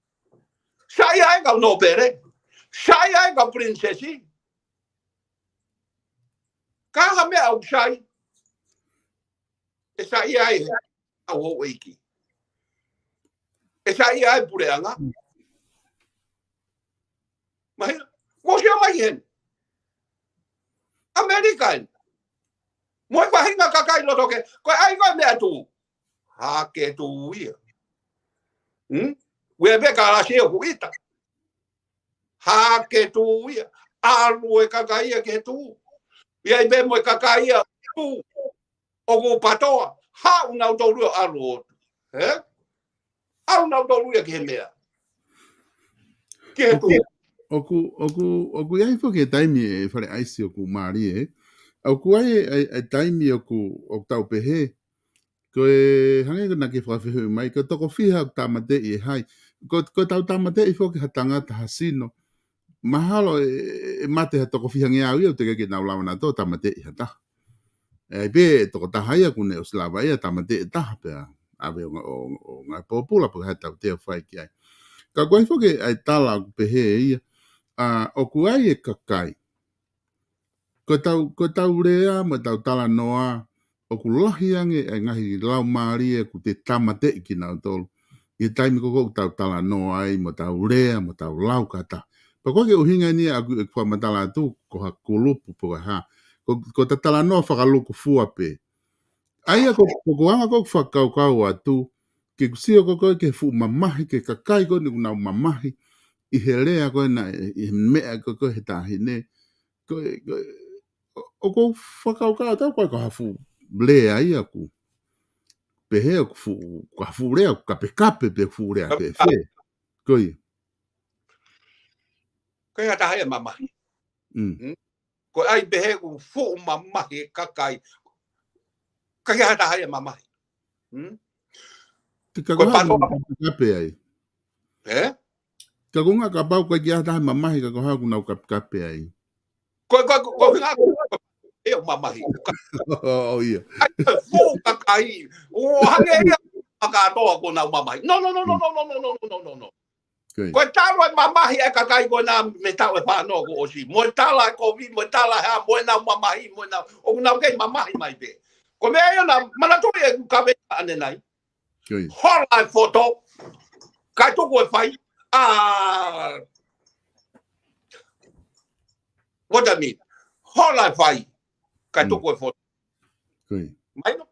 Saiʻia e kau nōpele. Saiʻia e kau pilinisesi. Ka ha meʻa ʻoku sai. ʻE saiʻia ai ʻa e houʻeiki. ʻE saiʻia ai e puleʻanga. Mahino. Mou sio mai heni. ʻAmelika eni. Mo e faʻahinga kakai loto kehe. Ko e ʻai ko e meʻa tuʻu. Hā ke tuʻu ia. Hmm? Ue pe ka lasi ʻoku ʻita. Hā ke tuʻu ia. ʻAlu e kakai ia ke tuʻu. ʻI ai pē mo e kakai ia tuʻu. ʻOku patoa. Haʻu nautolu ia ʻalu ʻo tuʻu. Ē? ʻAlu nautolu ia ki he meʻa. Ki he tuʻu. ʻOku, ʻoku, ʻoku ʻi ai foki e taimi ē Fale ʻAisi ʻoku mālie. ʻOku ʻi ai e, e, e taimi ʻoku, ʻoku tau pehē. Ko e hangē ko ena ke fakafehuʻi mai, ko e toko fiha ʻoku tāmateʻi ʻe hai. Ko, ko ʻetau tāmateʻi foki ha tangata ha sino. Mahalo ʻe, ʻe mate ha toko fiha ngeau ia ʻoku teʻeki ke nau lava nautolu ʻo tāmateʻi ha taha. ʻE, ʻi ai pē e tokotaha ia ʻoku ne ʻosi lava ia ʻo tāmateʻi e taha pea ʻave ʻo nga-, ʻo, ʻo ngāue pōpula pe ko e hā e tautea ʻoku fai ki ai. Ka ʻoku ʻi ai foki ʻa e tala ʻoku pehē ia, ʻa, ʻoku ʻi ai e kakai. Ko ʻetau, ko ʻetau lea mo ʻetau talanoa, ʻoku lahi ange e ngaahi laumālie ʻoku te tāmateʻi kinautolu. ʻI he taimi ko ē ʻoku tau talanoa ai, mo tau lea, mo tau lau kātoa. Pea ko e ʻuhinga eni ʻoku ou fakamatala atu, ko ha kulupu pe ko e hā. Ko, ko ʻeta talanoa fakalūkufua pē. ʻA ia ko, ko, ko e anga ko ē ʻeku fakakaukau atu, ke u sio ko ē ki he fuʻu mamahi, ki he kakai ko eni ʻoku nau mamahi, ʻi he lea ko ena, ʻi he meʻa ko ē he taʻahine, ko e, ko e, ʻo, ʻoku ou fakakaukau atu ko e ko ha fuʻu lea ia ʻoku. Pehē ʻoku fuʻu, ko ha fuʻu lea ʻoku kapekape pe fuʻu lea fēfē. Ko ia. Ko e hā taha ia mamahi. Mm. Mm. Ko e ʻai pehē ʻoku fuʻu mamahi e kakai. Ka ke hā taha ia mamahi. Mm. Ka ko e hā patoa. Kapekape ai. Ē? Ka ko e ngaahi kapau ko e ke hā taha mamahi ka ko e hā ʻoku nau kapekape ai. Ko, ko, ko, ko, ko, ʻe ʻo mamahi. ʻO, ia. ʻAi, fuʻu kakai. ʻO hangē ia makātoa ko nau mamahi. No, no, no, no. Ko e tala e mamahi e kakai ko ena mei he taʻu ʻe fā noa kuo ʻosi. Mo e tala e kovi, mo e tala e hā, mo ʻenau mamahi, mo ʻenau, ʻoku nau kei mamahi mai pē. Ko e meʻa ia naʻa manatuʻi ʻeku kaveinga ʻanenai. Hola e foto. Kae tuku e fai. ʻA, What I mean? Hola e fai. Kae tuku e fono. Mai no.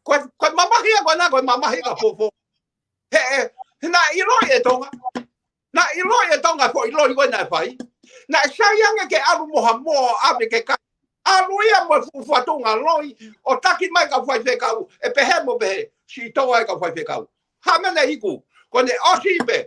Ko e, ko e mamahi ia ko ena, ko e mamahi ka fofo. He, he, he naʻe ʻiloʻi e Tonga. Naʻe ʻiloʻi e Tonga ko e ʻiloʻi ko ena e fai. Naʻe sai ange ke ʻalu mo ha moa ʻave ke kai. ʻAlu ia mo e fuʻu fatongia loi, ʻo taki mai kau faifekau, ʻe pehē mo pehē, sitoa e kau faifekau. Hā e meʻa naʻe iku, ko ʻene ʻosi pē,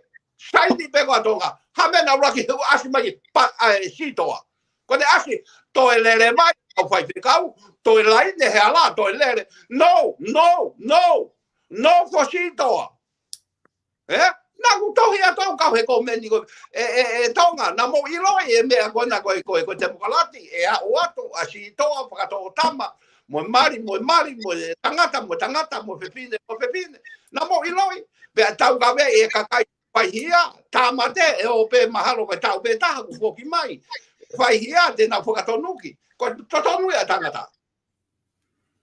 saini pē ko e Tonga, hā e meʻa naʻe ʻuluaki hū ʻasi mai, pa, ʻa e sitoa. Ko ʻene ʻasi, toe lele mai, kau faifekau, toe laine he hala, toe lele. No, no, no, no for sitoa. Ē? Naʻa ku tohi atu au kau he komeni ko e, e, e Tonga, naʻa mou ʻiloʻi e meʻa ko ena ko e, ko e, ko e temokalati, ʻe aʻu atu, ʻa sitoa, fakatōtama, mo e mali, mo e mali, mo e tangata, mo e tangata, mo e fefine, mo e fefine. Naʻa mou ʻiloʻi, pea tau kavea e kakai faihia, tāmate, ʻe ō pē mahalo ko e taʻu pē taha kuo foki mai. Faihia, te nau fakatonuki. Ko e totonu ia tangata.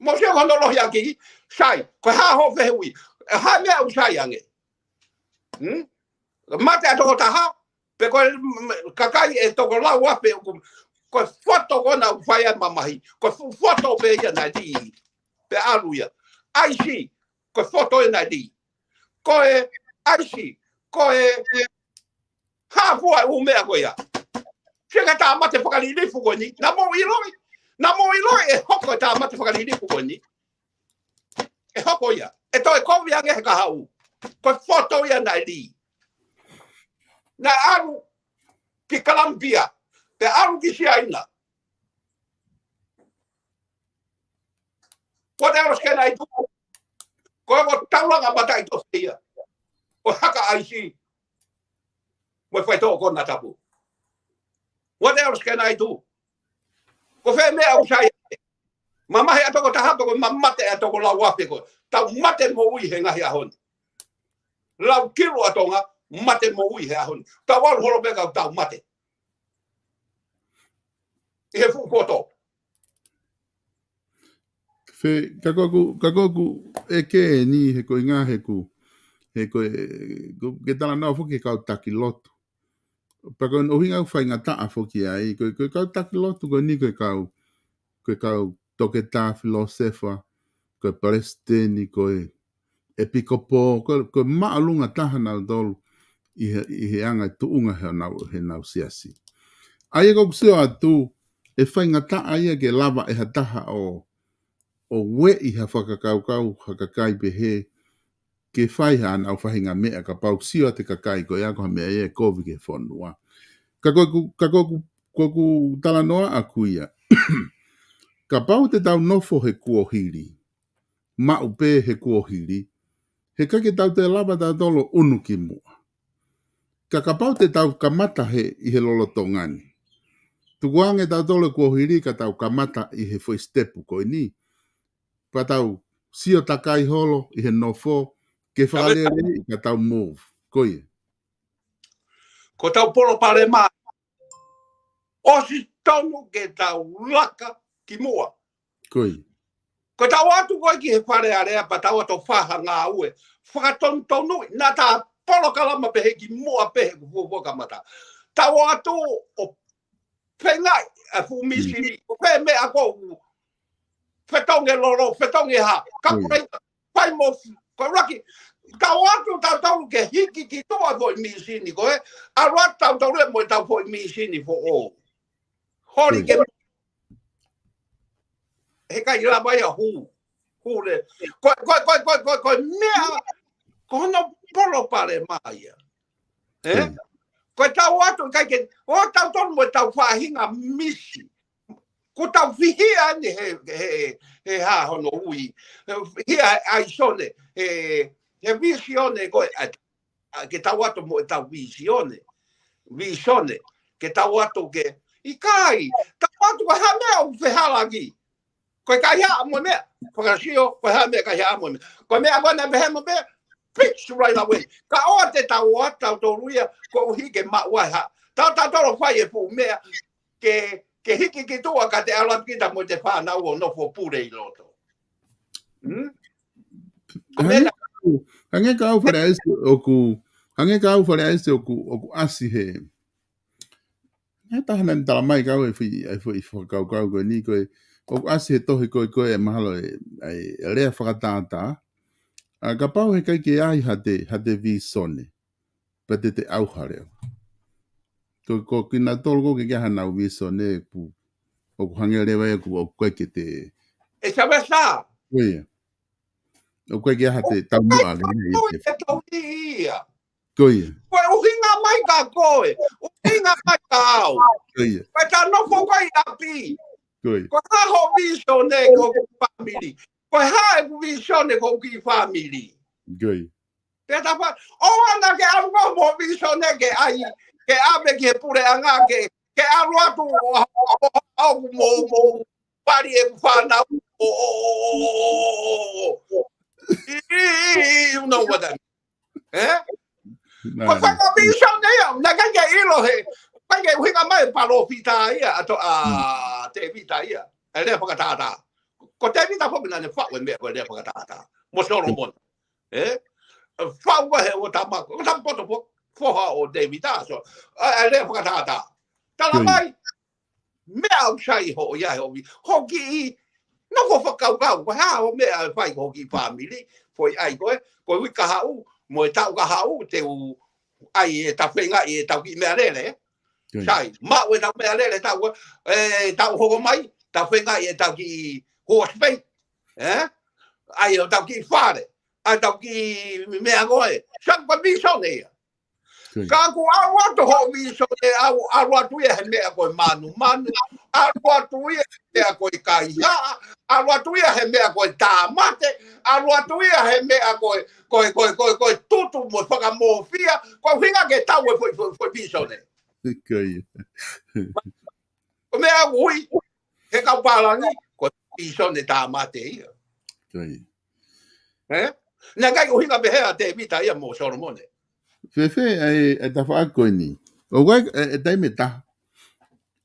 Mou sio ko hono lohiakiʻi, sai, ko e hā hoʻo fehuʻi, ʻe hā e meʻa ʻoku sai ange. Hmm? Mate ʻa e toko taha, pe ko e, mm, kakai ʻe toko lau afe ʻoku, ko e foto ko ena ʻoku fai ai e mamahi, ko e fuʻu foto pē ia naʻe lī. Pea ʻalu ia. ʻAisi, ko e foto ia naʻe lī. Ko e ʻaisi, ko e hā fua e ʻū meʻa ko ia. Sio ki he tāmate fakalilifu ko eni. Naʻa mou ʻiloʻi. Naʻa mou ʻiloʻi ʻe hoko e tāmate fakalilifu ko eni. ʻE hoko ia. ʻE toe kovi ange he kahaʻu. Ko e foto ia naʻe lī. Naʻe ʻalu ki Colombia. Pea ʻalu ki Siaina. What else can I do? Ko e mo taulanga mataʻitofe ia. ʻO haka ʻaisi. Mo e faitoʻo konatapu. What else can I do? Ko fē meʻa ʻoku sai ange. Mamahi ʻa e toko taha pe ko e mamate ʻa e toko lau afe ko e. Tau mate moʻui he ngaahi ʻaho ni. Lau kilu ʻa Tonga, mate moʻui he ʻaho ni. Tau ʻalu holo pē kau tau mate. ʻI he fuʻu koto. Fē, ka ko ʻeku, ka ko ʻeku ʻeke eni he ko e ngaahi he ʻoku, he ko e, ʻoku ke talanoa foki he kau taki lotu. Pea ko e ʻuhinga ʻoku faingataʻa foki ai, ko e, ko e kau taki lotu ko eni ko e kau, ko e kau toketā filōsefa, ko e palesiteni, ko e ʻepikopō, ko e, ko e māʻolunga taha nautolu ʻi he, ʻi he anga e tuʻunga he nau, he nau siasi. ʻA ia ko ʻeku sio atu, ʻe faingataʻa ia ke lava ʻe ha taha ʻo, ʻo ueʻi ha fakakaukau, ha kakai pehē, ke fai haʻanau faʻahinga meʻa kapau sio atu e kakai ko ia ko ha meʻa ia ʻe kovi ki he fonua. Ka ko ʻeku, ka ko ʻeku, ko ʻeku talanoa ʻaku ia. Kapau te tau nofo he kuohili, maʻu pē he kuohili, heʻikai ke tau toe lava tautolu ʻo ʻunu ki muʻa. Ka kapau te tau kamata he, ʻi he lolotonga ni. Tukuange tautolu e kuohili ka tau kamata ʻi he foʻi sitepu ko eni. Pea tau sio takai holo ʻi he nofo, ke fakalele ka tau move. Ko ia. Ko ʻetau palopalema, ʻosi tonu ke tau laka ki muʻa. Ko ia. Ko ʻetau ō atu ko ē ki he Fale Alea pea tau ō atu ʻo fai ha ngāue fakatonutonuʻi, naʻa ta polokalama pehē ki muʻa pehē kuo fuofua kamata. Tau ō atu ʻo feingaʻi ʻa e fuʻu mīsini, ko e meʻa ko ē ʻoku fetongi lolo, fetongi hā, ka ko e fai mo, ko e ʻuluaki, tau ō atu tautolu ke hiki ki tuʻa foʻi mīsini ko ē, ʻalu atu tautolu ia mo ʻetau foʻi mīsini foʻou. Holi ke, heʻikai lava ia hū, hū le. Ko, ko, ko, ko, ko, ko e meʻa, ko hono palopalema ia. Ē? Ko ʻetau ō atu ʻikai ke, ō tautolu mo ʻetau faʻahinga misi. Ko ʻetau fihi ʻeni he, he, he hā hono ui. He, he ʻa, ʻa e sione, he, he visione ko ē, ʻa, ʻa, ke tau ō atu mo ʻetau visione. Visione, ke tau ō atu ke, ʻikai, tau ō atu ko e hā e meʻa ʻoku fehālaaki. Ko e kaihaʻa mo e meʻa, fakasio, ko e hā e meʻa kaihaʻa mo e meʻa. Ko e meʻa ko ē naʻe pehē mo pē, fix right away. Ka ʻoua te tau ō atu tautolu ia, koeʻuhi ke maʻu ai ha. Tau, tautolu fai e fuʻu meʻa, ke, ke hiki ki tuʻa ka te ʻalu atu kita mo ʻete fānau ʻo nofo pule ʻi loto. Hmm? Ko e meʻa Hangē ka au Fale ʻAisi ʻoku, hangē ka au Fale ʻAisi ʻoku, ʻoku ʻasi he. He taha naʻe tala mai kau e fui, e fui fakakaukau ko eni ko e, ʻoku ʻasi he tohi ko e, ko e mahalo e, e, e lea fakatātā. ʻA kapau he ʻikai ke ʻi ai ha te, ha te vīsone. Pea te te ʻauha leva. Ko, ko kinautolu ko ē ʻoku ʻikai ke ʻi ai hanau vīsone ʻoku, ʻoku hangē leva ia ʻoku, ʻoku ʻikai ke te. ʻE Sylvester. Ko ia. ʻOku ʻikai ke ʻi ai ha te taunuʻa ke ne ʻi ai te. Ko e tohi ia. Ko ia. Ko e ʻuhinga mai kia koe, ʻuhinga mai kia au. Ko ia. Ko e tā nofo ko ē ʻi ʻapi. Ko ia. Ko e hā hoʻo vīsone ki hoku fāmili. Ko e hā ʻeku vīsone ki hoku kiʻi fāmili. Ko ia. Te tapa, ʻoua naʻa ke ʻalu mo hoʻo vīsone ke ʻai, ke ʻave ki he puleʻanga ke, ke ʻalu atu ʻo, ʻo, ʻo, ʻo, ʻo, mo, mo, pali ʻeku fānau, ʻo, ʻo, ʻo, ʻo, ʻo, ʻo. I, i, i, i, you know what I mean. Eh? Ko e fanga vīsone ia, naʻe ʻikai ke ʻilo he, ʻikai ke ʻuhinga mai palōfita ia, ʻa to, ʻa Tēvita ia, e lea fakatātā. Ko Tēvita foki naʻa ne faʻu e meʻa ko e lea fakatātā. Mo Solomone. Eh? Faʻu ko he ʻo tama, ʻo tama poto fo, foha ʻo Tēvita, so, e, e lea fakatātā. Tala mai, meʻa ʻoku sai hoʻo ia he ovi. Hoki i, nofo fakakaukau, ko e hā hoʻo meʻa ʻe fai ki hoku kiʻi fāmili, foʻi ʻai ko ē, ko e uike kahaʻu, mo e taʻu kahaʻu, te u ʻai e tau feinga ʻi e tau kiʻi meʻalele. Sai, maʻu e tau meʻalele, tau, e, tau hoko mai, tau feinga ʻi e tau kiʻi horse pay. Eh? ʻAi e tau kiʻi fale, ʻai tau kiʻi meʻa ko ē. Sai, ko e vīsone ia. Ka ʻoku ʻalu atu hoʻo vīsone ʻalu, ʻalu atu ia he meʻa ko e manumanu, ʻalu atu ia he meʻa ko e kaihaʻa, ʻalu atu ia he meʻa ko e tāmate, ʻalu atu ia he meʻa ko e, ko e, ko e, ko e, ko e tutu mo fakamofia, ko e ʻuhinga ke tau e foʻi, foʻi, foʻi vīsone. Ko ia. Ko e meʻa ʻoku ui, he kau pālangi, ko e vīsone tāmate ia. Ko ia. Eh? Naʻe ʻikai ʻuhinga pehē ʻa Tēvita ia mo Solomone. Fēfē, ʻa e, e tafaʻaki ko eni. ʻOku ʻi ai, e, e taimi ʻe taha.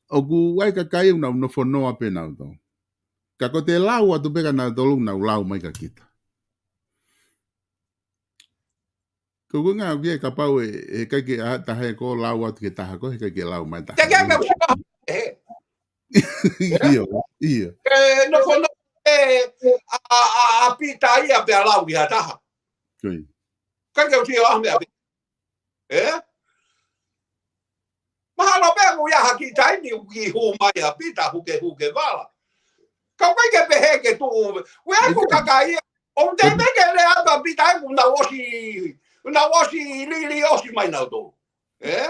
ʻOku ʻi ai kakai ʻoku nau nofo noa pē nautolu. Ka ko te lau atu pē kia nautolu ʻoku nau lau mai kia kita. Ko e ʻuhinga ʻoku ʻi ai kapau ʻe, ʻe ʻikai ke ʻi ai ha taha ʻe ko lau atu ki he taha ko ē, he ʻikai ke lau mai taha. Te ke mea usia, eh. ʻIo, ʻio. E, nofo noa, e, ʻa, ʻa, ʻa Pita ia pea lau ki ha taha. Ko ia. ʻIkai ke usia ha meʻa pē. Eh? Mahalo pē ʻoku ʻi ai ha kiʻi taimi ʻoku kiʻi hū mai ʻa Pita, hukehuke vala. Ka ʻoku ʻikai ke pehē ke tuʻu. ʻOku ʻi ai e kakai ia, ʻoku teʻeki ke lea atu ʻa Pita ʻoku nau ʻosi, nau ʻosi liliu ʻosi mai nautolu. Eh?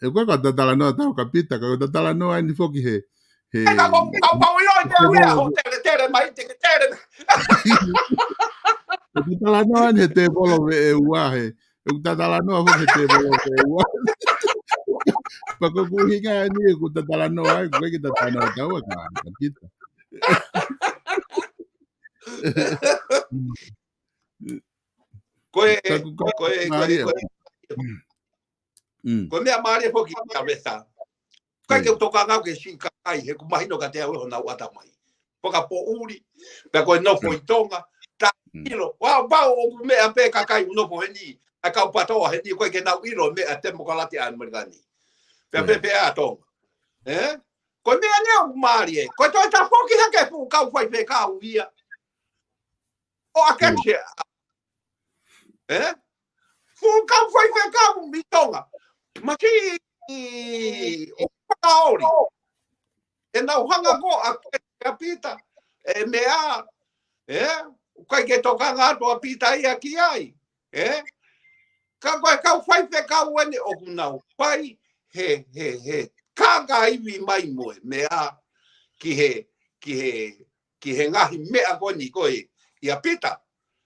ʻE ko e ka ta talanoa tau kia Pita, ka ko e ta talanoa eni foki he, he. E ka ko, ka ko ʻilo e te ʻuea, ho tele, tele mai, te ke tele. Ko e ta talanoa eni he tēvolo veʻe ua he, ʻoku ta talanoa foki he tēvolo veʻe ua. Pea ko e ʻuhinga eni ʻoku ta talanoa ai, ʻoku ʻikai ke ta talanoa tau kia, kia Pita. Ko e, ka ko, ka ko e, ko e, mālie. Ko e, Mm. Ko e meʻa mālie foki kia Lesa. ʻIkai ke u tokanga au ki he siʻi kakai, he ʻoku mahino kiate au honau ʻatamai. Fakapoʻuli, pea ko e nofo ʻi Tonga, ta ʻilo. ʻOua pau ʻoku meʻa pē kakai ʻoku nofo heni, ʻa e kau PTOA heni, ʻoku ʻikai ke nau ʻilo meʻa temokalati ʻa ʻAmelika ni. Pea pē pē ʻa Tonga. Eh? Ko e meʻa ni ʻoku mālie. Ko e toe tafoki hake fuʻu kau faifekau ia. ʻO ʻa Kemisia. Eh? Fuʻu kau faifekau mei Tonga. Mati ʻo Fakaoli. ʻE nau hanga ko ā kia Pita. E meʻa. Eh? ʻOku ʻikai ke tokanga atu ʻa Pita ia ki ai. Eh? Ka ko e kau faifekau eni ʻoku nau fai he, he, he. Kākā ivi mai mo e meʻa. Ki he, ki he, ki he ngaahi meʻa ko eni ko ē ʻia Pita.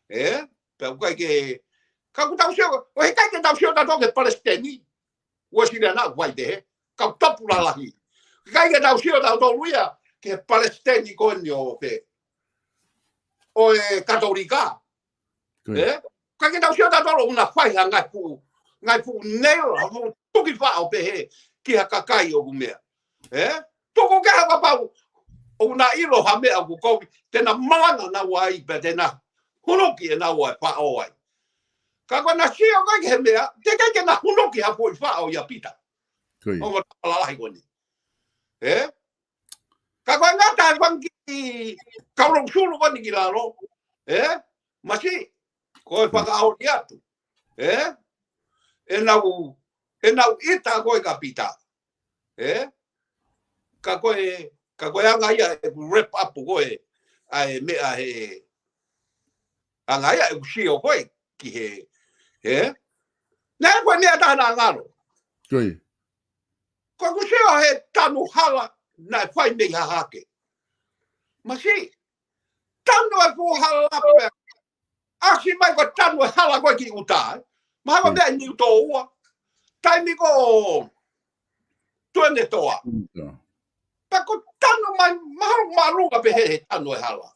Eh? Pea ʻoku ʻikai ke, ka ʻoku tau sio, ʻoku ʻikai ke tau sio tautolu ki he palesiteni. Uēsiliana ʻoku ʻikai te he, kau tapu lalahi. ʻIkai ke tau sio tautolu ia ki he palesiteni ko eni ʻo pē. ʻO e Katolika. Eh? ʻIkai ke tau sio tautolu ʻoku na fai ha ngaahi fuʻu, ngaahi fuʻu nail, ha fuʻu tuki faʻo pehē ki ha kakai ʻoku meʻa. Eh? Tuku kehe kapau ʻoku na ʻilo ha meʻa ʻoku kovi, te na malanga naua ai pea te na hunuki ʻe naua e faʻo ai. Ka ko ʻena sio ko ē ki he meʻa, teʻeki ke na hunuki ha foʻi faʻo ʻia Pita. Ko ia. ʻO mo ta lalahi ko eni. Ē? Ka ko e ngata e fanga kiʻi kau longsulu ko eni ki lalo. Ē? Masiʻi, ko e fakaoli atu. Ē? ʻE nau, ʻe nau ʻita ko e kapita. Ē? Ka ko e, ka ko e anga ia ʻeku wrap up ko e, ʻa e meʻa he, anga ia ʻeku sio ko e, ki he, ē? Naʻe ko e meʻa taha naʻa ngalo. Ko ia. Ko ʻeku sio he tanu hala naʻe fai mei Hahake. Masiʻi, tanu e fuʻu hala pē. ʻAsi mai ko e tanu e hala ko e ki ʻuta, ē. Mahalo ko e meʻa ʻi Niutōua. Taimi ko Tuʻanetoa. Pea ko e tanu mai, mahalo māʻolunga pē he, he tanu e hala.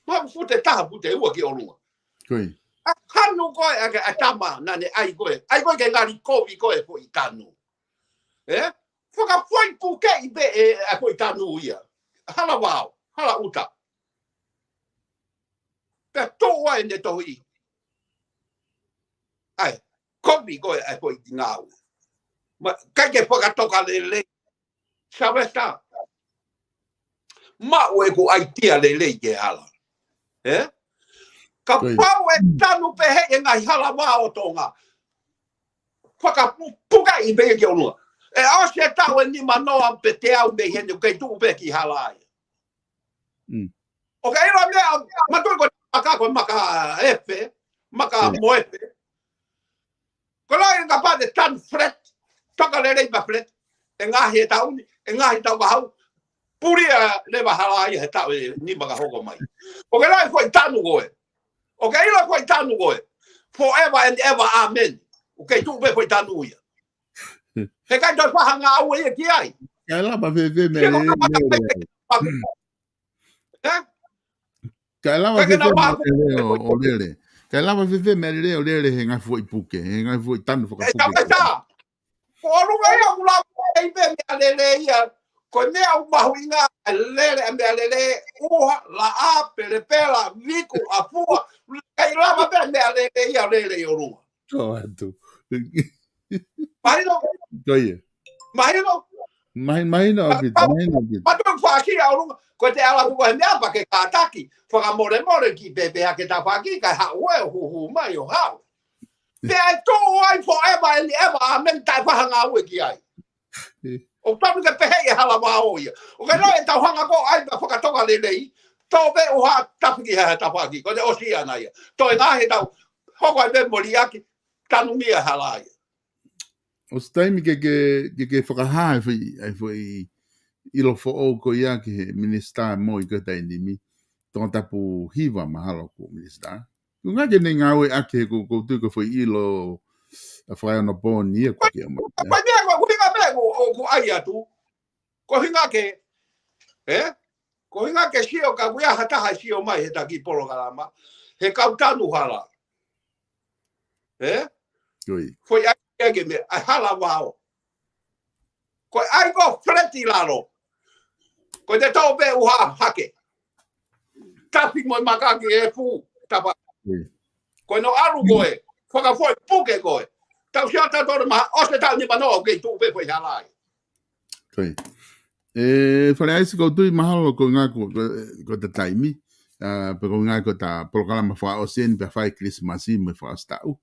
Mahalo fute taha, fute ua ki ʻolunga. ʻA e tanu ko e, ʻa e, ʻa e tama, naʻa ne ʻai ko e. ʻAi ko e ke ngali kovi ko e foʻi tanu. Ē? Fakafoʻi pukeʻi pē ʻe, ʻa e foʻi tanu ia. Hala vao, hala ʻuta. Pea toʻo ai ʻene tohi. ʻAi, kovi ko e ʻa e foʻi ngāue. Ma, ʻikai ke fakatoka lelei. Sylvester. Maʻu ʻeku ʻaitia lelei ke hala. Ē? Kapau ʻe tanu pehē e ngaahi hala vao ʻo Tonga. Fakapukeʻi pē ke ʻolunga. ʻE ʻosi e taʻu ʻe nima noa pe teau mei heni ʻoku kei tuʻu pē ki hala ai. ʻOku ke ʻilo meʻa, mātuʻa ko e maka, ko e maka efe, maka moefe. Ko e lahi kapau te tanu flat, toka lelei pē flat. ʻE ngaohi e taʻu ni, ʻe ngaohi taʻu ka hau. Pulia leva hala ia he taʻu ʻe nima ka hoko mai. ʻOku ke lahi foʻi tanu ko e. ʻOku ke ʻilo foʻi tanu ko e. Forever and ever, amen. ʻOku kei tuʻu pē foʻi tanu ia. He ʻikai toe fai ha ngāue ia ki ai. Kae lava fēfē meʻa lelei ʻo lele. Ē? Kae lava fēfē meʻa lelei ʻo, ʻo lele. Kae lava fēfē meʻa lelei ʻo lele he ngaahi foʻi puke, he ngaahi foʻi tanu fakapuke. Ko ʻolunga ia ʻoku lava ʻe pē meʻa lelei ia. Ko e meʻa ʻoku mahuʻinga, lele ʻa meʻa lelei, ʻuha, laʻā, pelepela, viku, ʻafua, ʻikai lava pē meʻa lelei ia, lele ʻi ʻolunga. Ko atu. Mahino? Ko ia. Mahino? Mahi-, mahino, ʻaupito, mahino, ʻaupito. Mātuʻa fāki ʻa ʻolunga, ko e te ala tuku he meʻa pea ke kātaki, fakamolemole ki pēpē ake tafaʻaki, kae haʻu ē ʻo huhu mai ʻo haʻu. Pea ʻe tuʻu ai forever and ever, amen, taʻe fai ha ngāue ki ai. ʻOku tonu ke pehē e hala vao ia. ʻOku ke ʻilo ʻe tau hanga ko ʻai pea fakatoka lelei, tō pē ʻuha tapu ki he tafaʻaki, ko e te ʻosi ʻana ia. Toe ngaahi tau, hoko ai pē mo liʻaki, tanumia hala ia. ʻOsi taimi ke, ke, ke, ke fakahā e foʻi, e foʻi ʻilo foʻou ko ia ki he minisitā mo e ko e taimi ni. Tongatapu Hiva mahalo ko e minisitā. Ko e ʻuhinga ke ne ngāueʻaki he ko, ko e tui ko e foʻi ʻilo ʻa Fakaeonopōni ia ko ke ʻomai. Ko e meʻa ko e ʻuhinga pē ko, ʻoku ʻai atu. Ko e ʻuhinga ke, ē? Ko e ʻuhinga ke sio ka ʻoku ʻi ai ha taha sio mai he taki polokalama. He kau tanu hala. Ē? Foʻi ʻai ke meʻa, ʻa e hala vao. Ko e ʻai ko e flat ʻi lalo. Ko e te tō pē ʻuha hake. Tafi mo e maka ki he pū, tapa. Ko e no ʻalu ko e, fakafoʻi puke ko e. Tau sio atu tō ma, ʻosi e taʻu nima noa ʻoku kei tuʻu pē foʻi hala ai. Ko ia. ʻE, Fale ʻAisi, ko e tui mahalo ko e ʻuhinga ko, ko, ko e taimi. ʻA, pe ko e ʻuhinga ko e ta polokalama fakaʻosi eni pea fai Kilisimasi mo e fakaʻosi taʻu.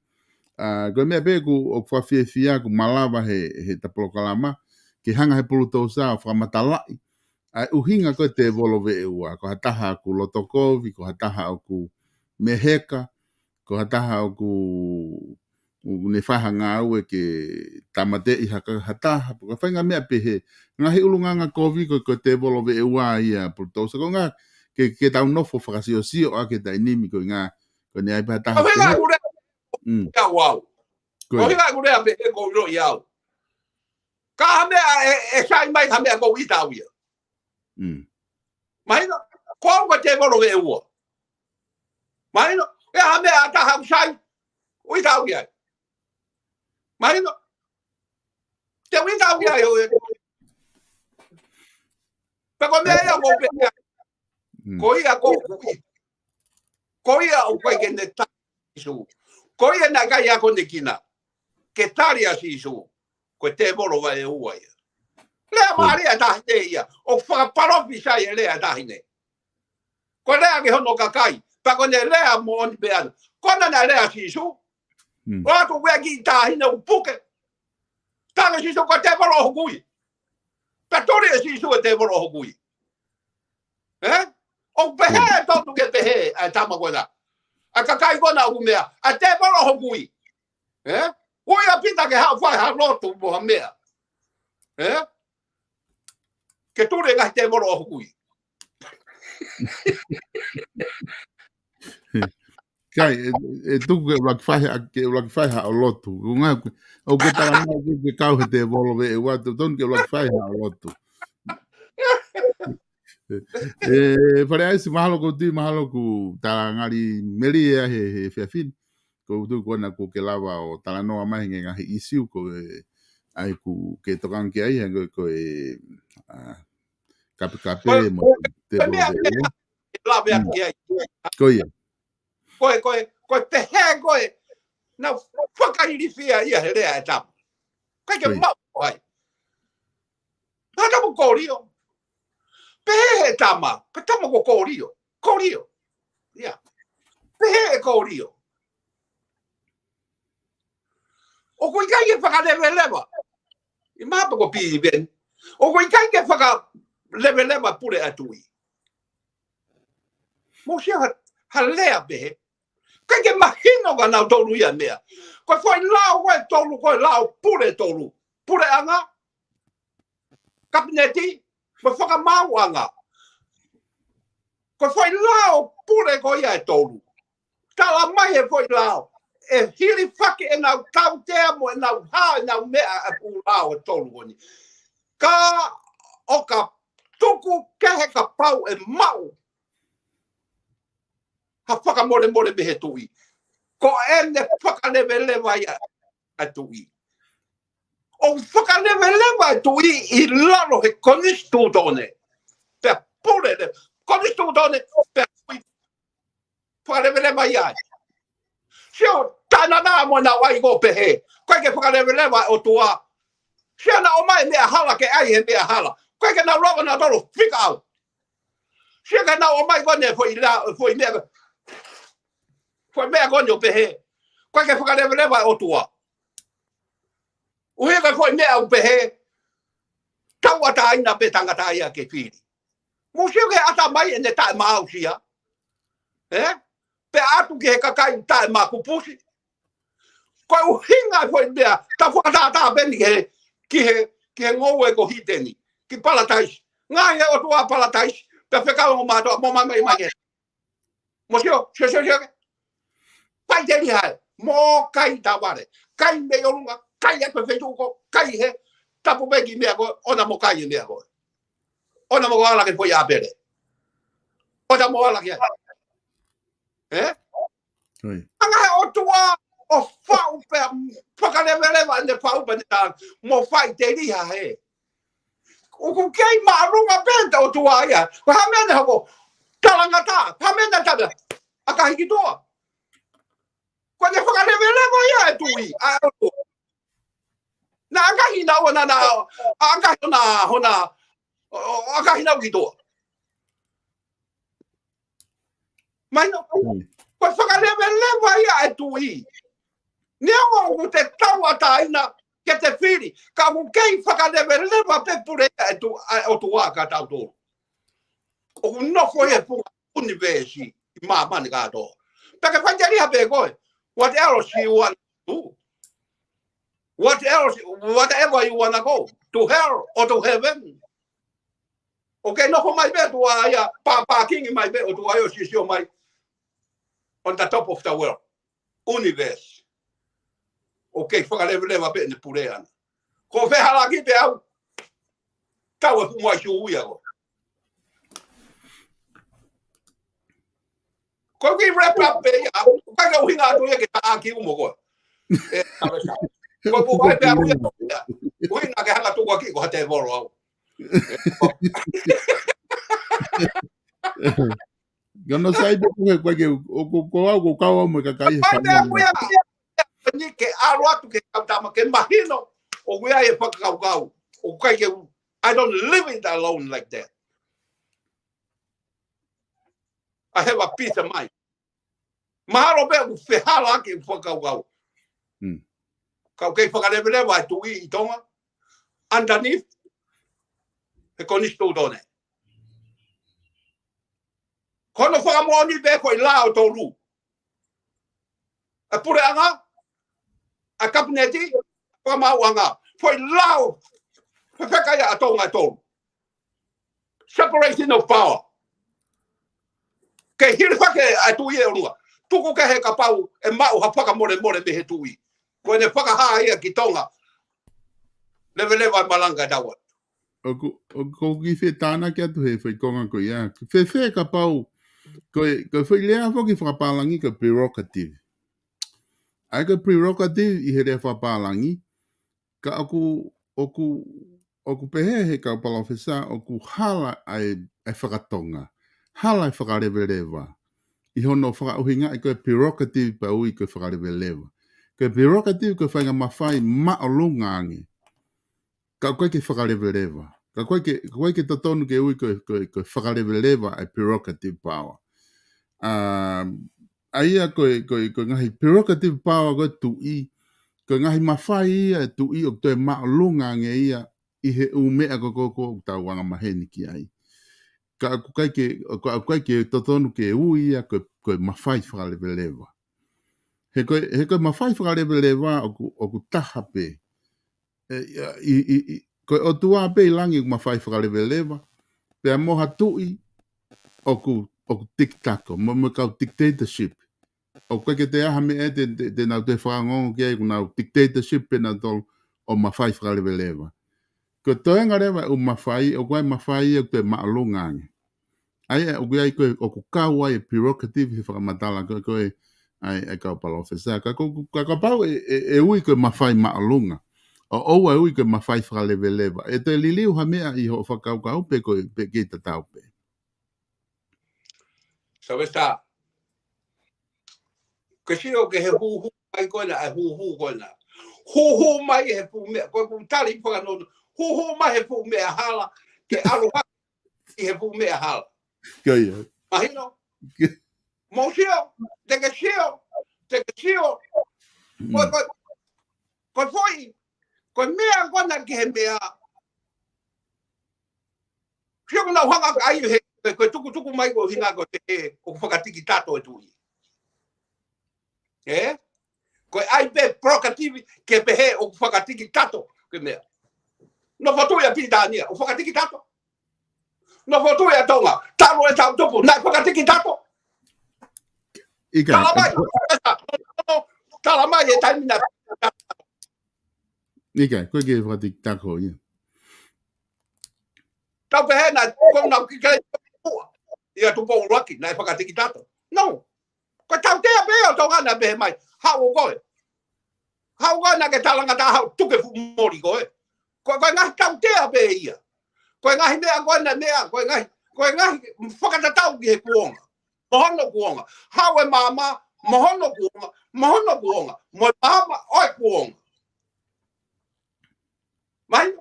ʻA, ko e meʻa pē ʻoku, ʻoku fakafiefia ʻoku malava he, he ta polokalama, ke hanga he Pulutousa ʻo fakamatalaʻi ʻa e ʻuhinga ko e tēvolo veʻe ua, ko ha taha ʻoku loto kovi, ko ha taha ʻoku meheka, ko ha taha ʻoku, ʻoku ne fai ha ngāue ke tāmateʻi ha ka-, ha taha, pe ko e faʻahinga meʻa pehē. Ngaahi ʻulungaanga kovi ko, ko e tēvolo veʻe ua ia Pulutousa. Ko e ʻuhinga ke, ke tau nofo fakasiosio ʻaki e taimi ni ko e ʻuhinga, ko ʻene ʻai pē ha taha. Ko e ʻuhinga pehē. ʻOku lea, Mm. ʻia au. Ko ia. Ko e ʻuhinga ʻoku lea pehē ʻoku ʻilo ʻia au. Ka ha meʻa ʻe, ʻe sai mai ha meʻa ʻoku ou ʻita au ia. Mm. Mahino, ko au ko e tēvolo veʻe ua. Mahino, ʻe ha meʻa ʻe taha ʻoku sai, ʻoku ʻita au ia. Mahino, te u ʻita au ia, ʻio, ʻio. Pe ko e meʻa ia ʻoku ou pehē. Mm. Ko ia ʻoku ou ʻita. Ko ia ʻoku ʻikai ke ne tali ʻa Sīsū. Ko ia naʻe ʻikai ako ne kina ke tali ʻa Sīsū. Ko e tēvolo veʻe ua ia. Lea mālie ʻa e taʻahine ia. ʻOku fakapalōfisai e lea ʻa e taʻahine. Ko e lea ki hono kakai. Pea ko ʻene lea moʻoni pē ʻana. Ko ʻena naʻe lea ʻa Sīsū. ʻOatu ʻa e kiʻi taʻahine ʻoku puke. Talaange ʻe Sīsū ko e tēvolo ʻoku ui. Pea tuli ʻe Sīsū e tēvolo ʻoku ui. ʻE? ʻOku pehē tonu ke pehē ʻa e tama ko ena. ʻA e kakai ko ena ʻoku meʻa. ʻA e tēvolo ʻoku ui. ʻE? Ui ʻa Pita ke haʻu fai ha lotu mo ha meʻa. ʻE? Ke tuli e ngaahi tēvolo ʻoku ui. Kai, ʻe, ʻe tuku ke ʻuluaki fai ha, ke ʻuluaki fai haʻo lotu. Ko e ngaahi, ʻoku ke talanoa ke, ke kau he tēvolo veʻe ua, totonu ke ʻuluaki fai haʻo lotu. ʻE, Fale ʻAisi, mahalo ko e tui, mahalo ko e tala ngali melie he, he efiafi ni. Ko e tuʻu ko ena kuo ke lava ʻo talanoa mai he ngaahi ʻīsiu ko e ʻai kuo ke tokanga ki ai, he ko e, ko e, ʻa, kapekape mo e tēvolo veʻe ua. Lave atu ki ai. Ko ia. Ko e, ko e, ko e pehē ko e. Naʻa ku fakailifia ia he lea ʻa e tama. ʻIkai ke maʻu ai. Pea tama ko Kolio. Pehē he tama, ko e tama ko Kolio. Kolio. Ia. Pehē ʻe Kolio. ʻOku ʻikai ke fakaleveleva. ʻI mape ko Pilipen. ʻOku ʻikai ke fakaleveleva pule ʻa e tuʻi. Mou sio ha, ha lea pehē. ʻIkai ke mahino kia nautolu ia meʻa. Ko e foʻi lao ko e tolu, ko e lao pule tolu. Puleʻanga, kapineti, mo e fakamaauʻanga. Ko e foʻi lao pule ko ia ʻe tolu. Tala mai he foʻi lao. ʻE hilifaki ʻenau tautea mo ʻenau hā ʻenau meʻa ʻa e fuʻu lao ʻe tolu ko eni. Ka ʻoka tuku kehe kapau ʻe maʻu ha fakamolemole mei he tuʻi. Ko ʻene fakaleveleva ia ʻa e tuʻi. ʻOku fakaleveleva e tuʻi ʻi lalo he konisitūtone. Pea pule le konisitūtone, pea kui fakaleveleva ia ai. Sio, taʻenana mo naʻa ku ʻai ko pehē. ʻIkai ke fakaleveleva e ʻOtua. Sio naʻa ʻomai meʻa hala ke ʻai he meʻa hala. ʻIkai ke nau lava nautolu fika au. Sio ke nau ʻomai ko eni foʻi la, foʻi meʻa. Foʻi meʻa ko eni ʻo pehē. ʻIkai ke fakaleveleva e ʻOtua. ʻUhi ko e foʻi meʻa ʻoku pehē. Tauʻatāina pē tangata ia ke fili. Mou sio ki he ʻatamai ʻene taʻemāusia. ʻE? Pea ʻatu ki he kakai taʻemakupusi. Ko e ʻuhinga e foʻi meʻa, tau fakatātā pē eni ki he, ki he, ki he ngoue ko Hiteni, ki Palataisi. Ngaahi ʻOtua Palataisi, pea fekau mo mātou, mo mai mai mai ke. Mou sio, sio, sio, sio. Faʻiteliha ē, mo kai tavale, kai mei ʻolunga, kai ʻi he feituʻu ko, kai he, tapu pē ki he meʻa ko, ʻoua mo kai e meʻa ko. ʻOua mo ala ki he foʻi ʻāpele. ʻOua mo ala ki ai. ʻE? Ui. Anga he ʻOtua ʻo faʻu pea fakaleveleva ʻene faʻu pea ne tā mo faʻiteliha ē. ʻOku kei māʻolunga pē ʻa e ʻOtua ia. Ko e hā e meʻa ne hoko? Talangata. Hā e meʻa ne tala? ʻAkahi ki tuʻa. Ko ʻene fakaleveleva ia e tuʻi. ʻA e ʻOtua. Naʻa ʻakahi naʻa ʻoua naʻa, ʻakahi hona, hona, ʻo, ʻo, ʻakahi naʻa ki tuʻa. Mahino, ko e fakaleveleva ia e tuʻi. Neongo ʻoku te tauʻatāina ke te fili, ka ʻoku kei fakaleveleva pē pule ia e tu, ʻa e ʻOtua kia tautolu. ʻOku nofo ia he funga ʻunivēsi ʻi māmani kātoa. Pea ke faʻiteliha pē koe, what else you want to do? What else, whatever you wanna go, to hell or to heaven? ʻOku kei nofo mai pē ʻOtua ia, pā, pākingi mai pē ʻOtua ia ʻo sisio mai on the top of the world, universe. ʻOku kei fakaleveleva pē ʻene pule ʻana. Ko e fehālaaki pē au, tau e fuʻu mai sū ia ko. Ko e kiʻi wrap up pē ia, ʻikai ke ʻuhinga atu ia ke ta ʻaki umo koe. ʻE, ta wesa. Ko e fuʻu ai pē au ia, ʻuhinga ke hanga tuku ʻaki ko ha tēvolo au. Ka no sai pē ko he, ko ke, ʻo ko, ko au, ko kau au mo e kakai he fai pē au ia. Ni ke ʻalu atu ke kau tama ke mahino, ʻoku ʻi ai e fakakaukau, ʻoku ʻikai ke u I don't leave it alone like that. I have a peace of mind. Mahalo pē ʻoku fehālaaki e fakakaukau. Ka ʻoku kei fakaleveleva e tuʻi ʻi Tonga underneath he konisitūtone. Ko hono fakamoʻoni pē foʻi lao tolu. ʻA e puleʻanga, ʻa e kapineti, fakamaauʻanga. Foʻi lao fefeka ia ʻa Tonga ʻe tolu. Separation of power. Ke hilifaki ʻa e tuʻi ʻe ʻolunga. Tuku kehe kapau ʻe maʻu ha fakamolemole mei he tuʻi. Ko ʻene fakahā ia ki Tonga. Leveleva e malanga e taua. ʻOku, ʻoku, ʻoku ou kiʻi fetānaki atu he foʻi konga ko ia. Fēfē kapau, ko e, ko e foʻi lea foki fakapālangi ko e prerogative. ʻA ia ko e prerogative ʻi he lea fakapālangi, ka ʻoku, ʻoku, ʻoku pehē he kau palōfesa, ʻoku hala ʻa e, ʻa e fakatonga. Hala e fakaleveleva. ʻI hono fakaʻuhingaʻi ko e prerogative pea ui ko e fakaleveleva. Ko e prerogative ko e faʻahinga mafai māʻolunga ange. Ka ʻoku ʻikai ke fakaleveleva. Ka ʻoku ʻikai ke, ʻoku ʻikai ke totonu ke ui ko e, ko e, ko e fakaleveleva ʻa e prerogative power. Um, ʻA ia ko e, ko e, ko e ngaahi prerogative power ko e tuʻi, ko e ngaahi mafai ia e tuʻi ʻoku toe māʻolunga ange ia ʻi he ʻū meʻa ko ē ko ē ʻoku tau angamaheni ki ai. Ka ʻoku ʻikai ke, ka ʻoku ʻikai ke totonu ke ui ia ko e, ko e mafai fakaleveleva. He ko e, he ko e mafai fakaleveleva ʻoku, ʻoku taha pē. ʻE, ʻi, ʻi, ʻi, ko e ʻOtua pē ʻi langi ʻoku mafai fakaleveleva, pea mo ha tuʻi ʻoku, ʻoku tikitako, mo, mo e kau dictatorship. ʻOku ʻikai ke toe ʻi ai ha meʻa te, te, te nau toe fakaongoongo ki ai, ʻoku nau dictatorship pē nautolu ʻo mafai fakaleveleva. Ko e toenga leva ʻū mafai, ʻoku ʻi ai mafai ʻoku toe māʻolunga ange. ʻA ia, ʻoku ʻi ai ko e, ʻoku kau ai e prerogative he fakamatala ko ē, ko ē, ʻa e, ʻa e kau palōfesa. Ka ko, ka kapau ʻe, ʻe, ʻe ui ko e mafai māʻolunga. ʻO, ʻoua ʻe ui ko e mafai fakaleveleva. ʻE toe liliu ha meʻa ʻi hoʻo fakakaukau pe ko e, pe kei tatau pē. Sylvester, ke sio ki he hūhū mai ko ena, ʻa e hūhū ko ena. Hūhū mai he fuʻu meʻa, ko e fuʻu tali fakanonga. Hūhū mai he fuʻu meʻa hala, ke ʻalu hake ʻi he fuʻu meʻa hala. Ko ia. Mahino? Mou sio, te ke sio, te ke sio. Ko, ko, ko e foʻi, ko e meʻa ko ena ki he meʻa. Sio ko ʻenau hanga ʻaki ai he, ko e tukutuku mai ko e ʻuhinga ko e pehē ʻoku fakatikitato e tuʻi. ʻE? Ko e ʻai pē prerogative ke pehē ʻoku fakatikitato ke meʻa. Nofo tuʻi ʻa Pilitānia, ʻoku fakatikitato. Nofo tuʻi ʻa Tonga, talu e tau tupu, naʻe fakatikitato. ʻIkai, tala mai, ʻe, tala mai e taimi naʻe. ʻIkai, ʻoku ʻikai ke fakatikitato ia. Tau pehē naʻe, ko ʻenau kiʻi kei ua. ʻIa Tupou ʻUluaki, naʻe fakatikitato. No. Ko e tautea pē ʻo Tonga naʻe pehē mai. Haʻu koe. Haʻu koe naʻa ke talangataʻa haʻu tuku e fuʻu moli koe. Ko, ko e ngaahi tautea pē ia. Ko e ngaahi meʻa ko ena meʻa, ko e ngaahi, ko e ngaahi fakatatau ki he kuonga. Mo hono kuonga. Haʻu e maama, mo hono kuonga, mo hono kuonga. Mo e maama, ʻo e kuonga. Mai.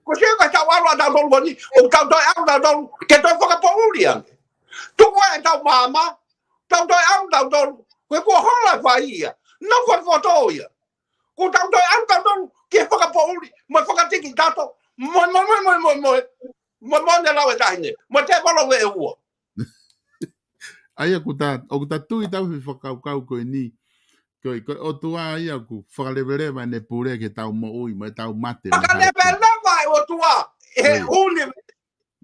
Ko e sio ka tau ʻalu ʻa tautolu ko eni, ʻoku tau toe ʻalu tautolu, ke toe fakapoʻuli ange. Tuku ʻe tau maama, tau toe ʻalu tautolu, ko e kuo hola e fai ia, nofo e poto ia. Ko tau toe ʻalu tautolu, ke fakapoʻuli, mo e fakatikitato, mo, mo, mo, mo, mo, mo, mo, mo ne lau e taʻahine, mo e tēvolo ʻe ua. ʻA ia ʻoku ta, ʻoku ta tui tau he fakakaukau ko eni, Ko e, ko e ʻOtua ia ʻoku fakaleveleva ʻene pule ke tau moʻui, mo e tau mate, mo e hā. Fakaleveleva e ʻOtua, he ʻunivēsi.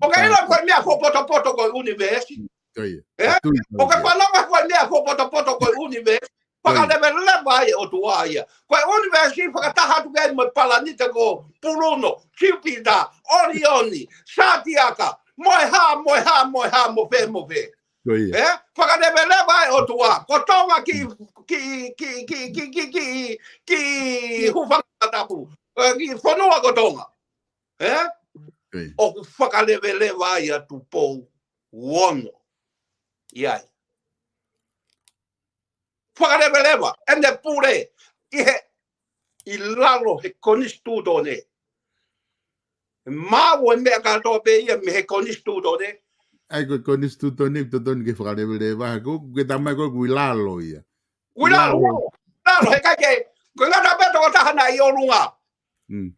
ʻOku ʻikai ko e meʻa fuʻu potopoto ko e ʻunivēsi. ʻE? ʻOku ʻikai fanongo ko e meʻa fuʻu potopoto ko e ʻunivēsi. Fakaleveleva e ʻOtua ia. Ko e ʻunivēsi fakataha atu ki ai mo e palanite ko Puluno, Siupita, ʻOlioni, Sātiaka, mo e hā, mo e hā, mo e hā, mo fē, mo fē. Ko ia. ʻE? Fakaleveleva e ʻOtua. Ko Tonga ki, ki, ki hūfanga tapu. ʻE, ki fonua ko Tonga. ʻE? Ko ia. ʻOku fakaleveleva ia Tupou Ono. ʻI ai. Fakaleveleva. ʻEne pule. ʻI he, ʻi lalo he konisitūtone. Maʻu e meʻa kātoa pē ia mei he konisitūtone. ʻAi, ko e konisitūtone, totonu ke fakaleveleva, ko, ke tamai ko ē ʻoku ʻi lalo ia. ʻOku ʻi lalo. Lalo, he ʻikai ke, ko e ngata pē tokotaha naʻe ʻi ʻolunga. Mm.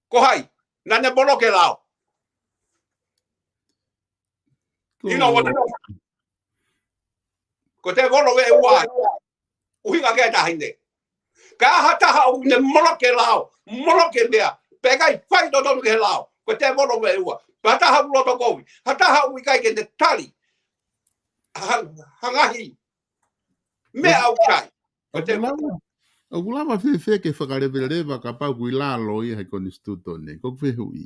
Ko hai, naʻa ne moloki e lao. Ko You know what I mean? Ko e tēvolo veʻe ua. ʻUhinga ki he taʻahine. Ka ʻi ai ha taha ʻoku ne moloki e lao, moloki e meʻa, pea ʻikai fai totonu ki he lao, ko e tēvolo veʻe ua. Pea ha taha ʻoku loto kovi, ha taha ʻoku ʻikai ke ne tali ha, ha ngaahi meʻa ʻoku sai. Ko e ʻOku tēvolo. lava, ʻoku lava fēfē ke fakaleveleva kapau ʻoku ʻi lalo ia he konisitūtone, ko e fehuʻi.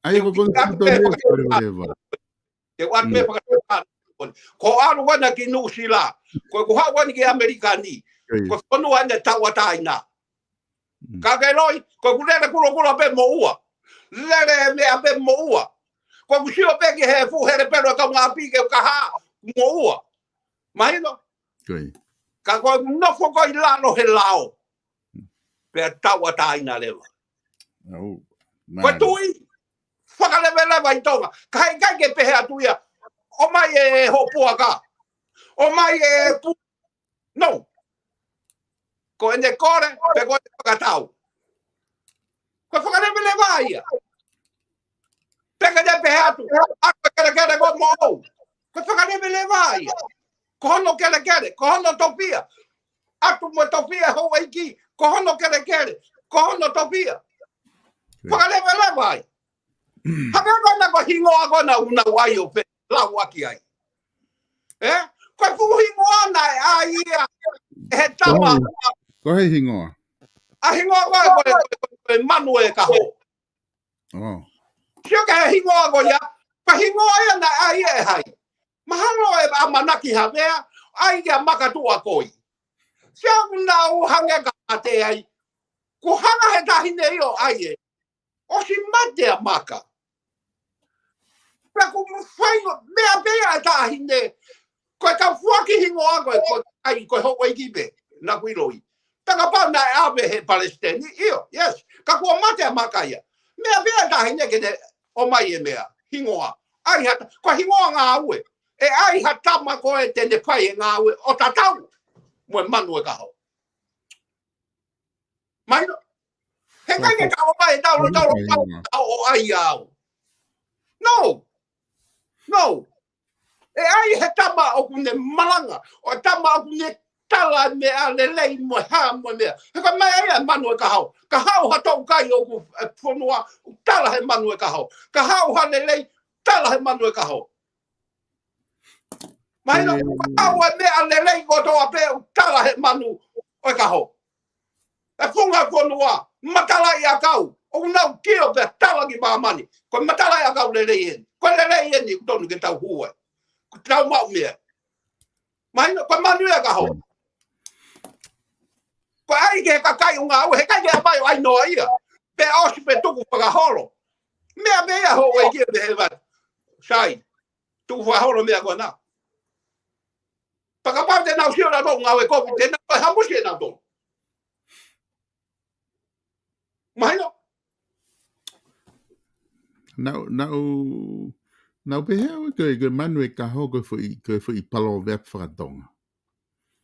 ʻAi, ko e Te u ʻatu konisitūtone pē fakaleveleva. Te u ʻatu pē Mm. fakaleveleva. Ko e ʻalu ko ena ki Nuʻusila, ko ʻeku haʻu ko eni ki ʻAmelika ni, Ko ia. ko e fonua eni tauʻatāina. Mm. Ka ke loi, ko ʻeku lele kulokula pē moʻua. Lele meʻa pē moʻua. Ko ʻeku sio pē ki he fuʻu hele pelo e kaungāʻapi ke u kaha moʻua. Mahino? Ko ia. Ka ko ʻeku nofo ko ē ʻi lalo he lao. Pea tauʻatāina leva. Au, Ko e mālie. tui, fakaleveleva ʻi Tonga. Ka he ʻikai ke pehē atu ia, ʻomai e hoʻo puaka. ʻOmai e pu-, no. Ko ʻene kole, pe ko ʻene fakatau. Ko e fakaleveleva ia. Pea ke ne pehē atu, ʻatu e kelekele ko moʻou. Ko e fakaleveleva ia. Ko hono kelekele, ko hono topia. ʻAtu mo e topia houʻeiki, ko hono kelekele, ko hono topia. Fakaleveleva ai. Hangē ko ena ko e hingoa ko ena ʻoku nau ʻai ʻo feʻilauaki ai. Ē? Ko e fuʻu hingoa naʻe ʻai ia ʻe he tama. Ko e, ko e hingoa. ʻA e hingoa ko ē, ko e, ko e, ko e Manu e Kaho. Oh. Sio ki he hingoa ko ia, ko e hingoa ia naʻe ʻai ʻe hai. Mahalo ʻe ʻamanaki Havea, ʻai kia Makatuʻakoi. Sio ʻoku nau hangē ka mate ai. Kuo hanga he taʻahine ia ʻo ʻai ē. ʻOsi mate ʻa Maka. Pea kuo fai meʻa pē ia ʻa e taʻahine. Ko e kau foaki hingoa ko ē, ko e ʻai, ko e houʻeiki pē, naʻa ku ʻiloʻi. Pea kapau naʻe ʻave he palesiteni, ʻio, yes. Ka kuo mate ʻa Maka ia. Meʻa pē ia ʻa e taʻahine ke ne ʻomai e meʻa, hingoa. ʻAi ha ta-, ko e hingoa ngāue. ʻE ʻai ha tama ko ē te ne fai e ngāue ʻo tatau mo e Manu e Kaho. Mahino? He ʻikai ke Ko, ko, tau mai, tau, ko, tau, ko, tau, tau ʻo ʻai au. No. No. ʻE ʻai he tama ʻoku ne malanga, ʻo e tama ʻoku ne tala meʻa lelei mo e hā mo e meʻa. He ko e meʻa ia ʻa e Manu e Kaho. Ka haʻu ha toukai ʻoku, ē, fonua, tala he Manu e Kaho. Ka haʻu ha lelei, tala he Manu e Kaho. Mahino, Ē. ka haʻu e meʻa lelei kotoa pē, tala he Manu e Kaho. E funga fonua, matalaʻiʻakau, ʻoku nau kio pea tala ki māmani. Ko e matalaʻiʻakau lelei eni. Ko e lelei eni, ʻoku tonu ke tau hū ai. Ko e tau maʻu meʻa. Mahino, ko e Manu e Kaho. Ko e ʻai ki he kakai ʻoku ngāue, he ʻikai ke ʻai mai ʻo ʻai noa ia. Pea ʻosi pē tuku fakaholo. Meʻa pē ia houʻeiki pē he vatu. Sai. Tuku fakaholo meʻa ko ena. Pea kapau te nau sio nautolu ngāue kovi, te nau hamusi ʻe nautolu. Mahino? Nau, nau, nau pehē au ko e, ko e Manu e Kaho ko e foʻi, ko e foʻi paloveape fakatonga.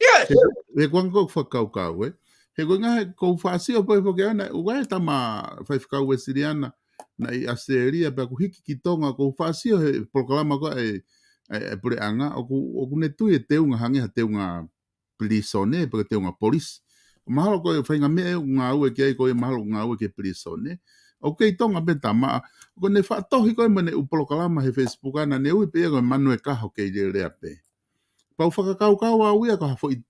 Yes. He, he kuanga ʻoku ou fakakaukau, ē. He ko e ngaahi, ʻoku ou faʻa sio pē foki au naʻe, ʻoku ʻi ai e tama faifekau Uēsiliana, naʻe ʻi ʻAositelēlia, pea kuo hiki ki Tonga, ʻoku ou faʻa sio he polokalama ko ē, ʻe, ʻe, ʻe puleʻanga, ʻoku, ʻoku ne tui e teunga hangē ha teunga pilīsone, pe ko e teunga polisi. Mahalo ko e faʻahinga meʻa ʻoku ngāue ki ai ko e mahalo ʻoku ngāue ki he pilīsone. ʻOku kei Tonga pē tama, ʻoku ne faʻa tohi ko ē mo ʻene ʻū polokalama he Facebook ʻana, ne ui pē ia ko e Manu e Kaho kei lelea pē. Pea u fakakaukau au ia ko ha foʻi,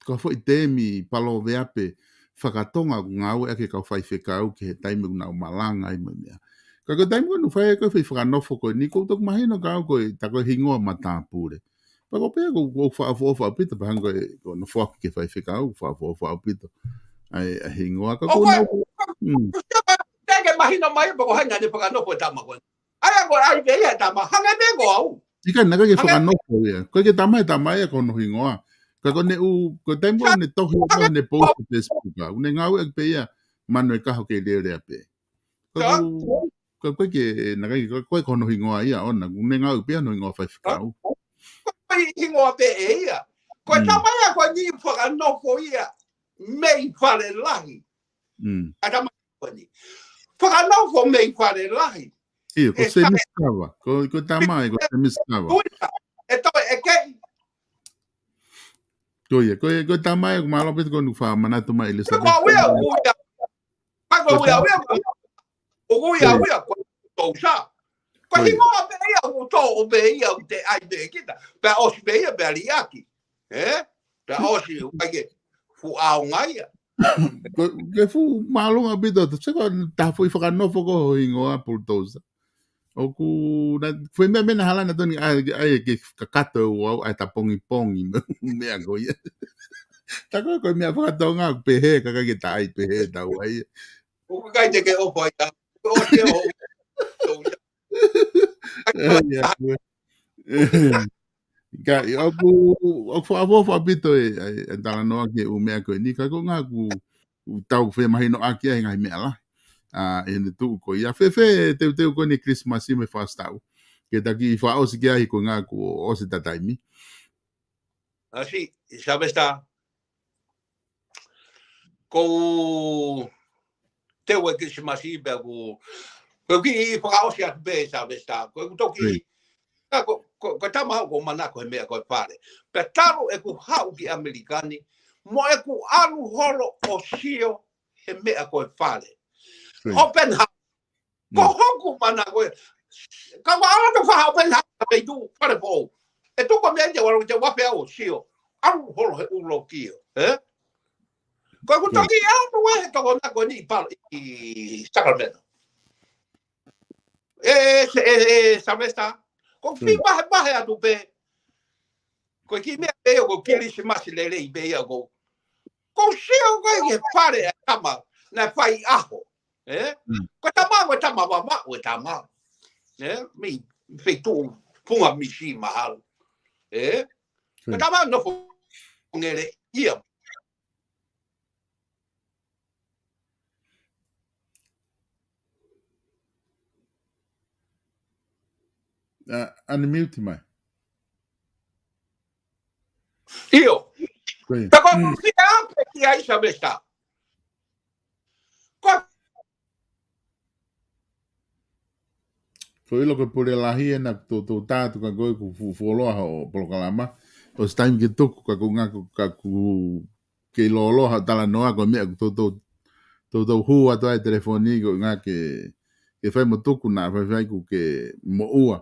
ko ha foʻi temi paloveape fakatonga ʻoku ngāueʻaki ʻe he kau faifekau ki he taimi ʻoku nau malanga ai mo e meʻa. Ka ko e taimi ko ē naʻa ku fai ai ko e foʻi fakanofo ko eni, ʻoku ou toki mahino ka au ko e, tā ko e hingoa matāpule. Pea ko e pea ʻoku, ʻoku ou fakaʻofoʻofa ʻaupito, pea hangē ko e, ko hono foaki ki he faifekau, fakaʻofoʻofa ʻaupito. ʻAi, ʻa e hingoa ka ʻOku ʻoku ou ʻai, nau, mm. ʻoku ʻikai ke mahino mai, pea ko hai naʻa ne fakanofo e tama ko ē. ʻAi, ʻa ko e ʻai pē ia e tama, hangē pē ko au. ʻIkai, naʻe ʻikai ke Hangē fakanofo ia. ʻIkai ke tama e tama ia ko hono hingoa. Ka ko ʻene ʻū, ko e taimi ko ē naʻa ne tohi, Hangē naʻa ne post Facebook, ʻoku ne ngāueʻaki pē ia, Manu e Kaho kei lelea pē. Ka ʻoku, ka ʻoku ʻikai ke, naʻe ʻikai ke, ka ʻoku ʻikai ko hono hingoa ia ʻoʻona, ʻoku ne ngāueʻi pē hono hingoa faifekau. Ko e hingoa pē ʻe ia. Ko e tama ia ko eni fakanofo ia mei Fale Lahi. ʻA e tama ko eni. Fakanofo mei Fale Lahi. ʻIo, ko Semisi Kava. Ko, ko e tama ia, ko Semisi Kava. ʻE toe ʻeke. Ko ia, ko e, ko e tama ia, ko e mālō pē ko eni ʻoku fakamanatu mai ʻe Elizabeth. Ko ia, ko ia. Ka ko e uia, uia, ko e uia, uia, ko e Tousa. Ko e hingoa pē ia, ʻoku tō pē ia, ʻoku te ʻai pē kita. Pea ʻosi pē ia, pea liʻaki. Ē? Pea ʻosi, ʻoku ʻikai ke fuʻu ʻaonga ia. Ko, ke fuʻu mālō ʻaupito, te se ko e taha foʻi fakanofo ko hono hingoa Pulutousa. ʻOku na, foʻi meʻa meʻa naʻe hala naʻe tonu ʻai, ʻai ke kakato ʻe au ʻa e tapongipongi meʻa ko ia. Tā ko e, ko e meʻa faka-Tonga ʻoku pehē, ka ʻikai ke ta ʻai pehē ʻe taua ia. ʻOku ʻikai te ke ʻofa ia. ʻOku ʻosi ʻo. Ia, ia. Ka ʻoku, ʻoku fakaʻofoʻofa ʻaupito e, e, e talanoa ki he ʻū meʻa ko eni, ka ko e ʻuhinga ʻoku, ʻoku tau femahinoʻaki ai he ngaahi meʻa lahi. ʻA, ʻi heʻene tuʻu ko ia. Fēfē e teuteu ko eni Kilisimasi mo e Fakasitaʻu? Ke ta kiʻi fakaʻosi ki ai ko e ʻuhinga kuo ʻosi ʻeta taimi. ʻAsi, Sylvester. Ko e teu e Kilisimasi pea ʻoku, ko e kiʻi fakaʻosi atu pē Sylvester. Ko ʻeku toki, ka ko, ko, ko e tama ʻoku ou manako he meʻa ko e fale. Pea talu ʻeku haʻu ki ʻAmelika ni, mo ʻeku ʻalu holo ʻo sio he meʻa ko e fale. Open house. Ko hoku manako ē. Ka ʻoku ala atu fakaʻopen ha peitu Falefoʻou. ʻE tuku meʻa ʻi te walu te wape au sio. ʻAlu holo he ʻū lokio. Ē? Ko ʻeku toki ʻalu ē he toko nako ni palo ʻi Sacramento. ʻE, ʻe, ʻe, ʻe, Sylvester. Ko e fie mahe, mahe atu pē. Ko e kiʻi meʻa pē ia ko e Kilisimasi lelei pē ia ko. Ko sio ko e fale ʻa e tama, naʻe fai ʻaho. Ē? Ko e tama, ko e tama vava, ko e tama. Ē? Mei feituʻu Funga Misi mahalo. Ē? Ko e tama nofo ngele ia. ʻA, unmute mai. ʻIo. Ko ia. Pea ko e fie ape ki ai Sylvester. Ko e Ko e ʻilo ko e pule lahi ena ʻoku toutou tā atu ka ko e ʻoku fuʻu fuoloa hoʻo polokalama. ʻOsi taimi ke tuku ka ko e ʻuhinga ko e ka ʻoku kei lōloa haʻo talanoa ko e meʻa ʻoku toutou, toutou hū atu ai telefoni ko e ʻuhinga ke, ke fai mo tuku naʻa faifai ʻoku ke moʻua.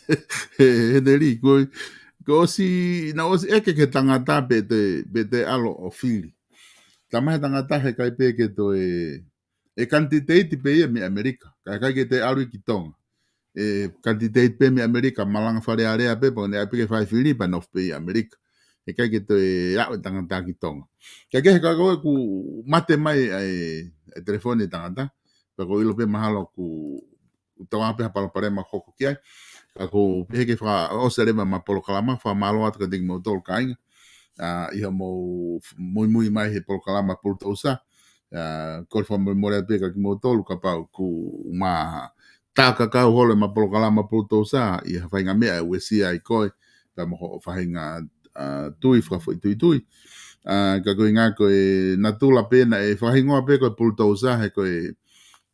He, he, Heneli, ko, ko ʻosi, naʻe ʻosi ʻeke ki he tangata pe te, pe te ʻalu ʻo fili. Tala mai he tangata he ʻikai pē ke toe, ʻe kanititeiti pē ia mei ʻAmelika. Ka ʻikai ke te ʻalu ia ki Tonga. ʻE kanititeiti pē mei ʻAmelika, malanga Fale Alea pē, pea ko ʻene ʻai pē ke fai fili, pea nofo pē ʻi ʻAmelika. He ʻikai ke toe aʻu e tangata ki Tonga. Ka ko e, ka ko e ʻoku mate mai ʻa e, ʻa e telefoni e tangata. Pea ʻoku ou ʻilo pē mahalo ʻoku tau ʻā pē ha palopalema hoko ki ai. Ka ʻoku ou pehē ke fakaʻosi leva ʻema polokalama, fakamālō atu kiate kimoutolu kāinga. ʻA, ʻi hoʻomou muimui mai he polokalama Pulutousa. ʻA, kole fakamolemole atu pē kiate kimoutolu kapau ʻoku ma tā kakau holo ʻema polokalama Pulutousa, ʻi ha faʻahinga meʻa ʻe uesia ai koe, pea mo hoʻo faʻahinga, ʻa, tui fakafoʻituitui. ʻA, ka ko e ʻuhinga ko e natula pē naʻe fakahingoa pē ko e Pulutousa, he ko e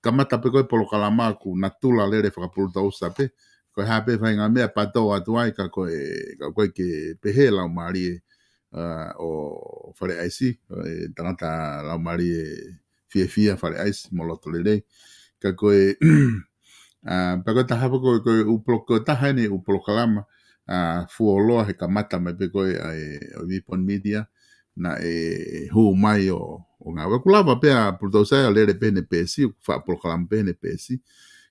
kamata pē ko e polokalama ʻoku natula lele fakapulutousa pē. Ko e hā pē faʻahinga meʻa patō atu ai ka ko e, ka ko e ke pehē laumālie, ʻa, ʻo Fale ʻAisi, ʻo e tangata laumālie fiefia Fale ʻAisi mo loto lelei. Ka ko e, ʻa, pea ko e taha pē ko e, ko e ʻū polo-, ko e taha eni ʻū polokalama, ʻa, fuoloa he kamata mai pē ko e, ʻa e, ʻo e Vipon Media, naʻe hū mai ʻo, ʻo ngāue. ʻOku lava pē ʻa Pulutousa ia ʻo lele pē heʻene peesi, ʻoku faʻa polokalama pē heʻene peesi.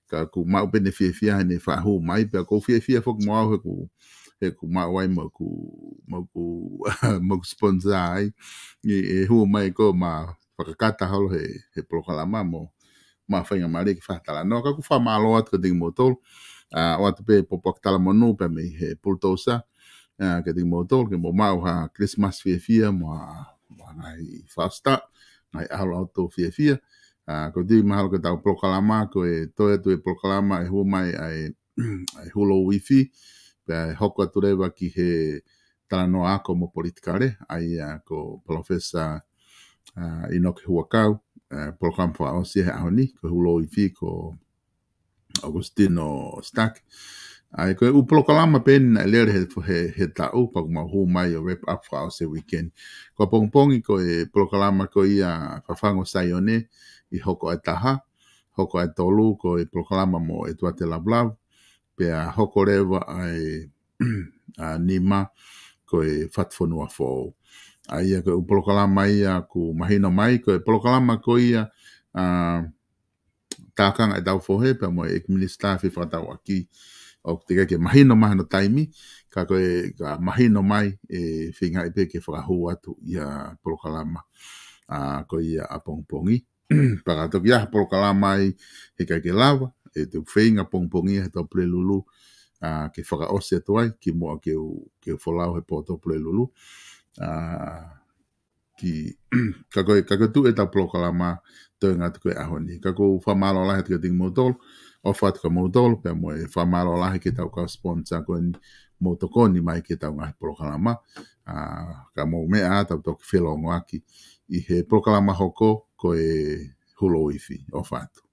Ka ʻoku maʻu pē ʻene fiefia heʻene faʻa hū mai, pea ʻoku ou fiefia foki mo au he ʻoku, he ʻoku maʻu ai mo ʻeku, mo ʻeku, mo ʻeku sponsor ai. ʻI he hū mai ko e ma fakakata holo he, he polokalama mo, ma faingamālie ke fakatalanoa. Ka ʻoku fakamālō atu kiate kimoutolu. ʻA, ʻoatu pē pōpoaki talamonū pē mei he Pulutousa. ʻa, kiate kimoutolu, ke mou maʻu ha Christmas fiefia mo ha, mo ha ngaahi Fausta, ngaahi ʻaho lotu fiefia. ʻA, ko e tui mahalo ko ʻetau polokalama, ko e toe atu e polokalama ʻe hū mai ʻa e, ʻa e Hulo Uifi, pea ʻe hoko atu leva ki he talanoa ako mo politikale, ʻa ia ko Palōfesa, ʻa, ʻInoke Huʻakau, ʻa, polokalama fakaʻosi he ʻaho ni, ko e Hulo Uifi ko ʻAugustino Stark. ʻA ia ko e ʻū polokalama pē eni naʻe lele he, he, he taʻu, pea kuo mau hū mai ʻo wrap up fakaʻosi e weekend. Ko ʻapongipongi ko e polokalama ko ia Fafangu ʻo Saione ʻe hoko ʻa e taha, hoko ʻa e tolu ko e polokalama mo ʻEtuate Lavulavu, pea hoko leva ʻa e, ʻa, nima ko e Fatufonua Foʻou. ʻA ia ko e ʻū polokalama ia kuo mahino mai, ko e polokalama ko ia, ʻa, Tākanga ʻEtau Fohe, pea mo e ʻEiki Minisitā Fefakatauʻaki, ʻoku teʻeki ke mahino mai hono taimi, ka ko e, ka mahino mai ʻe feingaʻi pē ke fakahū atu ʻa e polokalama, ʻa, ko ia ʻapongipongi. Pea ka toki ʻi ai ha polokalama ʻe ʻikai ke lava, ʻe te u feinga pongipongi he Tuʻapulelulu, ʻa, ke fakaʻosi atu ai, kimuʻa ke u, ke u folau he pō Tuʻapulelulu. ʻA, ki, ka ko e, ka ko e tuʻu ʻetau polokalama toenga atu ko e ʻaho ni. Ka ʻoku ou fakamālō lahi atu kiate kimoutolu, ʻofa atu kia moutolu, pea mo e fakamālō lahi ki heʻetau kau sponsor ko eni, mou tokoni mai ki heʻetau ngaahi polokalama. ʻA, ka mou meʻa ā, tau toki felōngoaki ʻi he polokalama hoko ko e Hulo Uifi. ʻOfa atu.